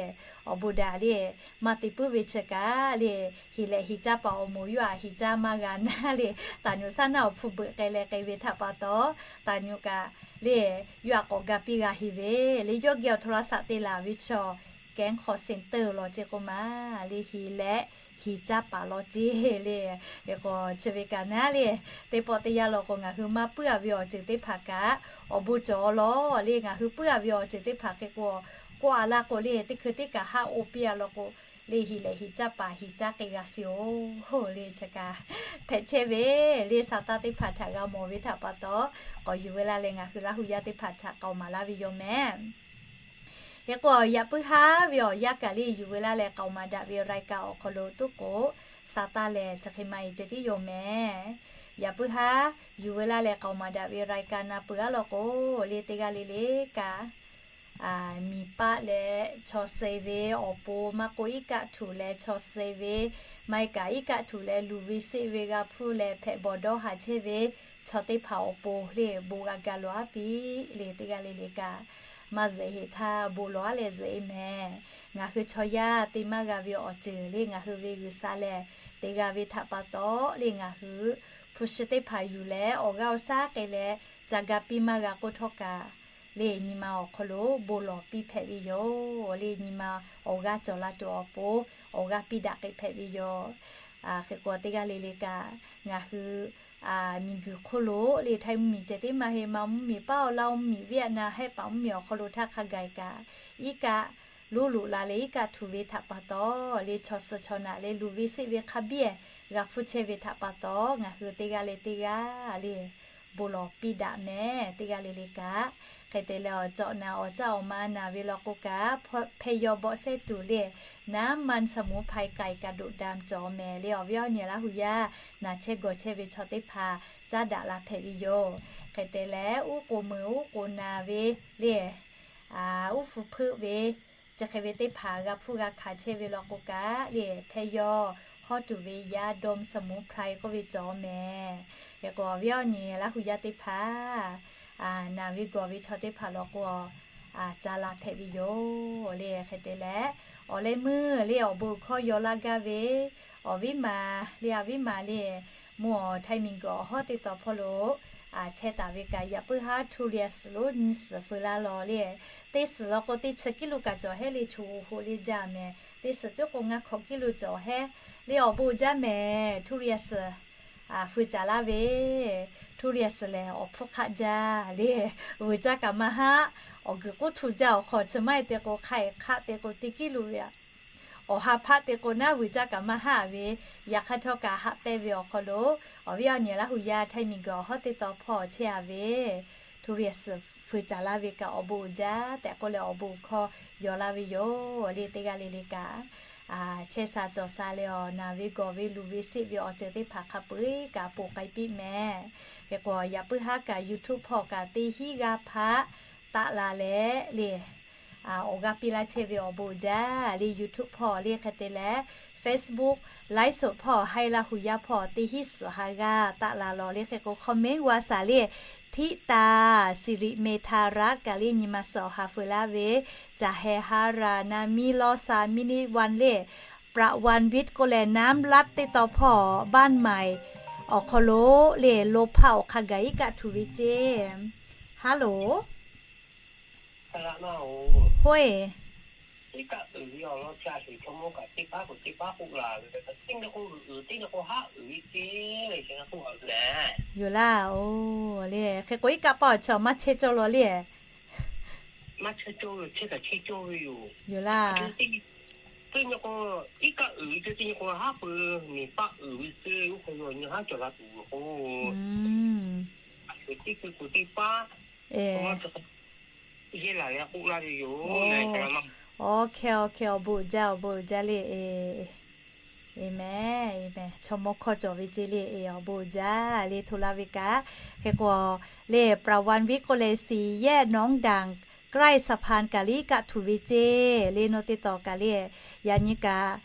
awˬ bon daꞈ le maˇ te puiˉ ve chi kaꞈ le, hiˍ lehꞈ hiˍ caˇ paˍ awˬ moˍ yawˇ aꞈ hiˍ caˇ maˇ g'a naˉ le, taˍ nyuꞈ saˉ naˉ awˬ hpu beuꞈ k'ai leh k'ai ve htaꞈ pa taw, taˍ nyuꞈ kaꞈ le yawˇ aꞈ k'awꞈ ga piˇ g'a heˍ ve le yawˇ geh awˬ โทรศัพท์ te laˬ ve chaw แก๊ง call center law ceˇ k'oˆ ma le hiˍ lehꞈ hiˍ caˇ paˍ law ceˇ le. Hk'e k'o chi ve kaꞈ naˉ le, teˇ pawˆ teˇ yanˇ law k'o ngaˬ hui maˇ puiˉ a ve awˬ ceuˬ teˇ hpaˍ kaꞈ awˬ bon cawˬ law le ngaˬ hui puiˉ a ve awˬ ceuˬ teˇ hpaˍ hk'e k'o k'oˆ a laˇ k'o le teˇ hkui teˇ kaꞈ haˆ o piˇ a law k'o le hiˍ lehꞈ hiˍ caˇ paˍ hiˍ caˇ k'ai g'a shiˍ-oˬ le chi kaꞈ hpehꞈ chehˇ ve le sa taˇ teˇ hpaˍ htaꞈ g'a mawˬ ve htaꞈ pa taw, k'awꞈ yuˬ ve laˇ leh ngaˬ hui Laˇ huˍ yaˇ teˇ hpaˍ htaꞈ k'aoˍ maˍ laˇ ve yoˬ mehˍ. Hk'e k'o yaꞈ puiˉ haˉ ve awˬ yanˇ kaꞈ le yuˬ ve laˇ leh k'aoˍ maˍ daꞈ ve รายการ awˬ hk'aw lo tuˉ k'o, sa taˇ lehˬ chi hk'e maˇ e ceh tiˉ yoˬ mehˍ. Yaꞈ puiˉ haˉ yuˬ ve laˇ leh k'aoˍ maˍ daꞈ ve รายการ na peuˬ aˉ law k'o le teˇ g'aˇ le le kaꞈ miˬ paˆ leh chaw suh ve awˬ pon maˇ k'oˆ iˉ kaˆ htuꞈ leh chaw suh ve, maˇ heˆ kaꞈ iˉ kaˆ htuꞈ leh luˬ ve seˆ ve g'a hpuˇ leh hpehꞈ bawˬ dawˇ haˍ chehˇ ve chaw teˇ hpaˍ awˬ pon le bon g'a ga lawˬ aˉ piˇ le teˇ g'aˇ le le kaꞈ maˇ zuhꞈ heˍ htaˇ bon lawˬ aˉ leh zuhꞈ e mehˍ. Ngaˬ hui chaw yaˇ te maˇ g'a ve awˬ ceuˬ le ngaˬ hui ve G'uiˬsha lehˬ te g'a ve htaꞈ pa taw le ngaˬ hui hpu shi teˇ hpaˍ yuˬ leh awˬ g'aˇ awˬ shaˉ k'ai leh ca ga piˇ maˇ g'a k'oˆ htawˇ kaꞈ le nyi ma awˬ hk'aw lo bon lawˬ piˇ hpehꞈ ve yoˬ le nyi ma awˬ g'aˇ cawˬ la tuˬ awˬ pon awˬ g'aˇ piˇ daꞈ k'ai hpehꞈ ve yoˬ. Hk'e k'o teˇ g'aˇ le le kaꞈ ngaˬ hui miˬguiˬ hk'oˆ lo le Htaiˇ mvuhˇmiˬ ceh tiˉ maˇ heˆ, Manˇ mvuhˇmiˬ paˉ awˬ Laˇ mvuhˇmiˬ Vietnam hehˆ paˍ mvuhˇmiˬ awˬ hk'aw lo htaˇ hk'a gaˬ kaꞈ iˉ kaˆ loˉ loꞈ la leh iˉ kaˆ htuꞈ ve htaꞈ pa taw le chaw suh chaw naꞈ leh luˬ ve seˆ ve hk'a biˇ g'a hpuˇ chehˇ ve htaꞈ pa taw ngaˬ hui teˇ g'aˇ le teˇ g'aˇ le bon lawˬ piˇ daꞈ mehˍ teˇ g'aˇ le le kaꞈ. Hk'e te leh awˬ cawꞈ naˍ awˬ caˇ awˬ ma naˍ ve law k'o kaꞈ hpehˇ yaw bawˆ sehˉ tuˬ le น้ำมันสมุนไพรไก่กระดูกดำ cawˬ mehˍ le awˬ viˉ awˬ nyi Laˇ huˍ yaˇ naˍ chehˇ gawˬ chehˇ ve chaw teˇ hpaˍ caˉ daꞈ la hpehꞈ ve yoˬ. Hk'e te leh uˉ k'oˍ meuˍ uˉ k'oˍ naˍ ve le uˉ hpu hpeuˆ ve chi hk'e ve teˇ hpaˍ g'a hpuˇ g'a hkanˍ chehˇ ve law k'o kaꞈ le hpehˇ yaw hawˉ tuˬ ve yaˇ ดมสมุนไพร k'oˆ ve cawˬ mehˍ. Hk'e k'o awˬ viˉ awˬ nyi Laˇ huˍ yaˇ teˇ hpaˍ naˍ ve gawˬ ve chaw teˇ hpaˍ law k'o ca la hpehꞈ ve yoˬ le. Hk'e te leh Awˬ leh meuˇ le awˬ bon hkawˇ yaw laˇ gaˇ ve, awˬ viˉ ma le, a viˉ ma le, mvuhˇ awˬ Htaiˍ miˬguiˬ awˬ hawˉ teˇ tawn hpawˇ lo chehˇ taˍ ve kaꞈ, yaꞈ puiˉ haˉ Hturiaˍsuhˍ lonˉ nyi suhˍ feu laˇ law le. Teˇ suhˍ law k'o teˇ chi kiˇ lo kaꞈ cawˬ hehˉ le, choˬ hoꞈ le jaˇ mehˍ. Teˇ suhˍ tiˉ k'o ngaˇ hkawꞈ kiˇ lo cawˬ hehˉ le. Awˬ bon jaˇ mehˍ, Hturiaˍsuhˍ feu caˍ laˇ ve. Hturiaˍsuhˍ lehˬ awˬ hpfuhˇ hk'aˆ jaˇ le, vuiˬ caˇ kaꞈ maˇ haˆ. Awˬ guiˬ k'oˉ htu jaˇ awˬ hk'aw chi maˇ heˆ te k'o, hk'a eˬ hk'aˆ te k'o teˇ kiˇ lo ve aꞈ. Awˬ ha hpaˆ te k'o naˉ vuiˬ caˇ kaꞈ maˇ haˆ ve. Yaꞈ hk'aˇ htawˇ kaꞈ haꞈ pehnˇ ve awˬ hk'aw lo, awˬ viˉ awˬ nyi Laˇ hu yaˇ Htaiˍ miˬguiˬ awˬ hawˉ teˇ tawn hpawˇ chehˇ a ve Hturiaˍsuhˍ feu caˍ laˇ ve kaꞈ awˬ bon uiˍ jaˇ tehꞈ k'oˆ leh awˬ bon hkawˇ yaw laˇ ve yoˬ le. Teˇ g'aˇ le le kaꞈ chehˇ sha cawˬ sha leh awˬ naˬ ve gawˬ ve luˬ ve seˆ ve awˬ ceuˬ teˇ hpaˍ hk'a peu eˬ kaꞈ ponˬ k'ai piˇ mehˍ. Hk'e k'o yaꞈ puiˉ haˉ kaꞈ YouTube hpawˇ kaꞈ teˇ hinˉ g'aˇ hpaˆ taˆ la leh le awˬ g'aˇ piˇ laˇ chehˇ ve awˬ bon uiˍ jaˇ le. YouTube hpawˇ le hk'e te leh Facebook ไลฟ์สด hpawˇ Htaiˍ Laˇ hu yaˇ hpawˇ teˇ hinˉ suhˍ ha g'aˇ taˆ la law le. Hk'e k'o comment g'a shaˍ le. Htiˆ taˍ Siˍriˍ Meˍ htaˍ raˆ kaꞈ le nyi ma suhˍ awˬ ha feu laˇ ve, caˬ heh ha raˬ na miˇ lawˇ sha miˇ niˆ วัน le, ประวันวิทย์ k'oˆ leh น้ำรัฐ teˇ tawn hpawˇ บ้านใหม่ awˬ hk'aw lo le lo hpaˆ awˬ hk'a gaˬ iˉ kaˆ htuˬ ve ceˇ. Hello, hoˆ-e, yoˬ laˇ. O, le hk'e k'o iˉ kaˆ paˇ awˬ chi maˇ chehˇ cawˇ law le. Yoˬ laˇ. Awˬ hkeh awˬ hkeh awˬ bon uiˍ jaˇ, awˬ bon uiˍ jaˇ le. Aˍmenˍ, aˍmenˍ. Chaw mawˇ hkawˇ cawˬ ve ceˇ le. Awˬ bon uiˍ jaˇ le hto laˇ ve kaꞈ. Hk'e k'o le ประวันวิทย์ k'oˆ leh สี่แยกหนองด่าง ใกล้สะพาน kaꞈ le iˉ kaˆ htuˬ ve ceˇ le. Nawˬ teˇ tawn kaꞈ le yaꞈ nyi kaꞈ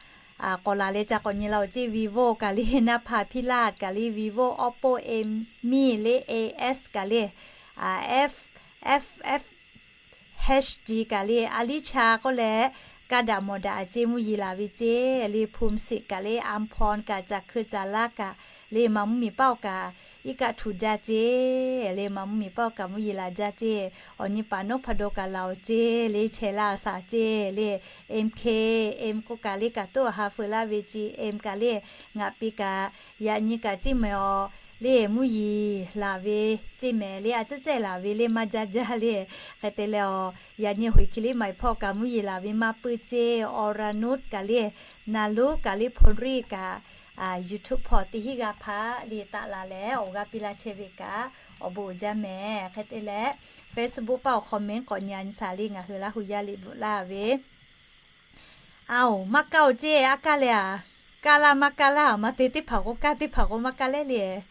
k'awꞈ laˬ leh ca k'awꞈ nyi la-oˬ ceˇ. Vivo kaꞈ le naˇ hpaˍ Pilat kaꞈ le Vivo, Oppo, Realme le, A S kaꞈ le, F F F H G kaꞈ le, a liˇ cha k'oˆ leh kaˇ daꞈ mawˬ daꞈ a ceˇ mvuhˇ yeˬ laˬ ve ceˇ le. Phone siꞈ kaꞈ le, iPhone kaꞈ, caˬ hkeu caˬ laˇ kaꞈ le, maˍ mvuhˇ miˬ paˆ awˬ kaꞈ iˉ kaˆ htuˬ jaˇ ceˇ le. Maˍ mvuhˇ miˬ paˆ awˬ kaꞈ mvuhˇ yeˬ laˬ jaˇ ceˇ. Awˬ nyi paˍ noˉ hpaˍ do kaꞈ laˬ-oˬ ceˇ le, chehˇ laˇ shaˍ ceˇ le. M K, M k'oˆ kaꞈ le kaꞈ toˆ awˬ ha feu laˇ ve ceˇ. M kaꞈ le ngaˬ pi kaꞈ yaꞈ nyi kaꞈ ceˇ mehˍ awˬ le mvuhˇ yeˬ laˬ ve ceˇ mehˍ le. A ciˉ cehˇ laˬ ve le maˇ jaˇ jaˇ le. Hk'e te leh awˬ yaꞈ nyi hoꞈ hkiˬ liˇ maˍ hpawˇ kaꞈ mvuhˇ yeˬ laˬ ve maˇ puiˉ ceˇ. Oranuˇ kaꞈ le, Naluˇ kaꞈ le, Phonˍriˆ kaꞈ YouTube hpawˇ teˇ hinˉ g'aˇ hpaˆ le taˆ la leh awˬ g'aˇ piˇ laˇ chehˇ ve kaꞈ awˬ bon uiˍ jaˇ mehˍ. Hk'e te leh Facebook paˆ awˬ comment k'awꞈ nyi a nyi shaˍ le. Ngaˬ hui Laˇ hu yaˇ liꞈ bvuhꞈ laˇ ve Aoˬ, maˇ kaˇ-oˬ ceˇ. A kaˇ leh a, kaˇ laˇ maˇ kaˇ laˇ, maˇ te teˇ hpaˍ k'o kaˇ, teˇ hpaˍ k'o maˇ kaˇ leh le.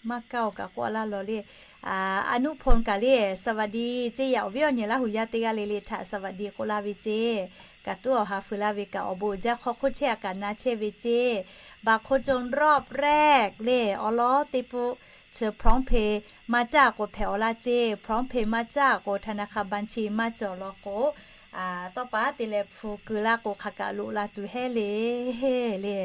Maˇ kaˇ-oˬ kaꞈ k'oˆ laˇ law le. A nuˆ hpon kaꞈ le สวัสดี ceˇ. Yaꞈ awˬ viˉ awˬ nyi Laˇ hu yaˇ teˇ g'aˇ le le htaꞈ สวัสดี k'oˆ laˇ ve ceˇ. Kaꞈ toˆ awˬ ha feu laˇ ve kaꞈ awˬ bon uiˍ jaˇ. Hk'aw hk'oˆ chehˇ a kaꞈ na chehˇ ve ceˇ. บัตรคนจนรอบแรก le awˬ lawn teˇ pawˆ chi พร้อมเพย์ maˇ caˇ k'o hpehꞈ awˬ laˇ ceˇ. พร้อมเพย์ maˇ caˇ k'o ธนาคารบัญชี maˇ cawˬ law k'o, tawˇ pa te leh hpu keu laˇ k'o hk'aˬ kaꞈ loꞈ la tuˬ hehˉ le. Le,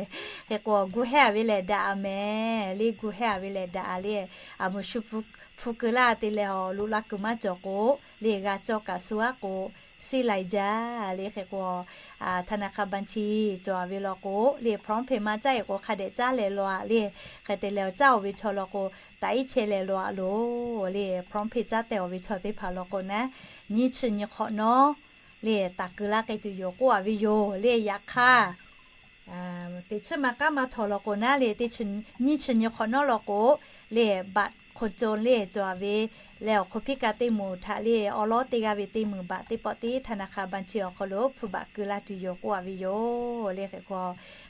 hk'e k'o gu hehˉ a ve lehˬ daꞈ a mehˍ le. Gu hehˉ a ve lehˬ daꞈ a le. A muˍ shu hpu keu laˇ te leh awˬ loꞈ la kuiˬ maˇ cawˬ k'o, le g'a cawˇ kaꞈ shu aˉ k'o, seˇ lai jaˇ le. Hk'e k'o ธนาคารบัญชี cawˬ a ve law k'o le พร้อมเพย์ maˇ caˇ e k'o hk'a dehꞈ caˇ leh law a le. Hk'e te leh awˬ caˇ-oˬ ve chaw law k'o, taꞈ iˉ chehˇ leh law a loˬ le. พร้อมเพย์ caˇ tehꞈ awˬ ve chaw teˇ hpaˍ law k'o naˉ, nyiˇ chi nyi hk'awꞈ nawˉ le taˍ keu laˇ k'ai tuˬ yoˬ k'oˆ a ve yoˬ le. Yaꞈ hk'aˇ, teˇ chi maˇ k'aˉ maˇ htawˍ law k'o naˉ le, nyiˇ chi nyi hk'awꞈ nawˉ law k'o le, บัตรคนจน le cawˬ a ve leh awˬ hk'oˆ piˇ kaꞈ teˇ moˍ htaꞈ le awˬ lawn teˇ g'aˇ ve teˇ meunˍ baꞈ teˇ pawˆ tiˉ ธนาคารบัญชี awˬ hk'aw lo hpu baꞈ keu laˇ tuˬ yoˬ k'oˆ a ve yoˬ le. Hk'e k'o,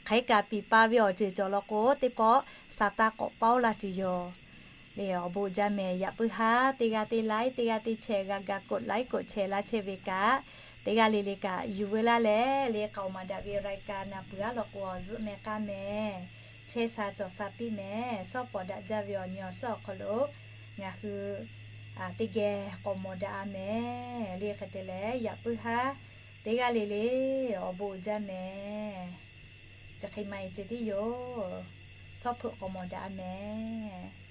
hk'aˬ hk'e kaꞈ piˍ pa ve awˬ ceuˬ cawˬ law k'o teˇ pawˆ sa taˇ k'awꞈ paoˉ laˇ tuˬ yoˬ le. Awˬ bon uiˍ jaˇ mehˍ. Yaꞈ puiˉ haˉ teˇ g'aˇ teˇ laiˉ, teˇ g'aˇ teˇ chehˇ g'a ga กดไลค์ กดแชร์ laˇ chehˇ ve kaꞈ, teˇ g'aˇ le le kaꞈ yuˬ veu laˇ leh le k'aoˍ maˍ daꞈ ve รายการ na peuˬ aˉ law k'o, zuhˆ meh k'aˇ mehˍ. Chehˇ sha cawˬ sha piˇ mehˍ. Shawˉ pawˍ daꞈ jaˇ ve awˬ nyi awˬ suhˉ awˬ hk'aw lo ngaˬ hui teˇ geh k'awꞈ mawˬ daꞈ a mehˍ le. Hk'e te leh yaꞈ puiˉ haˉ Teˇ g'aˇ le le awˬ bon uiˍ jaˇ mehˍ. Chi hk'e maˇ heˆ ceh tiˉ yoˬ. Suhˉ hpeuꞈ k'awꞈ mawˬ daꞈ mehˍ.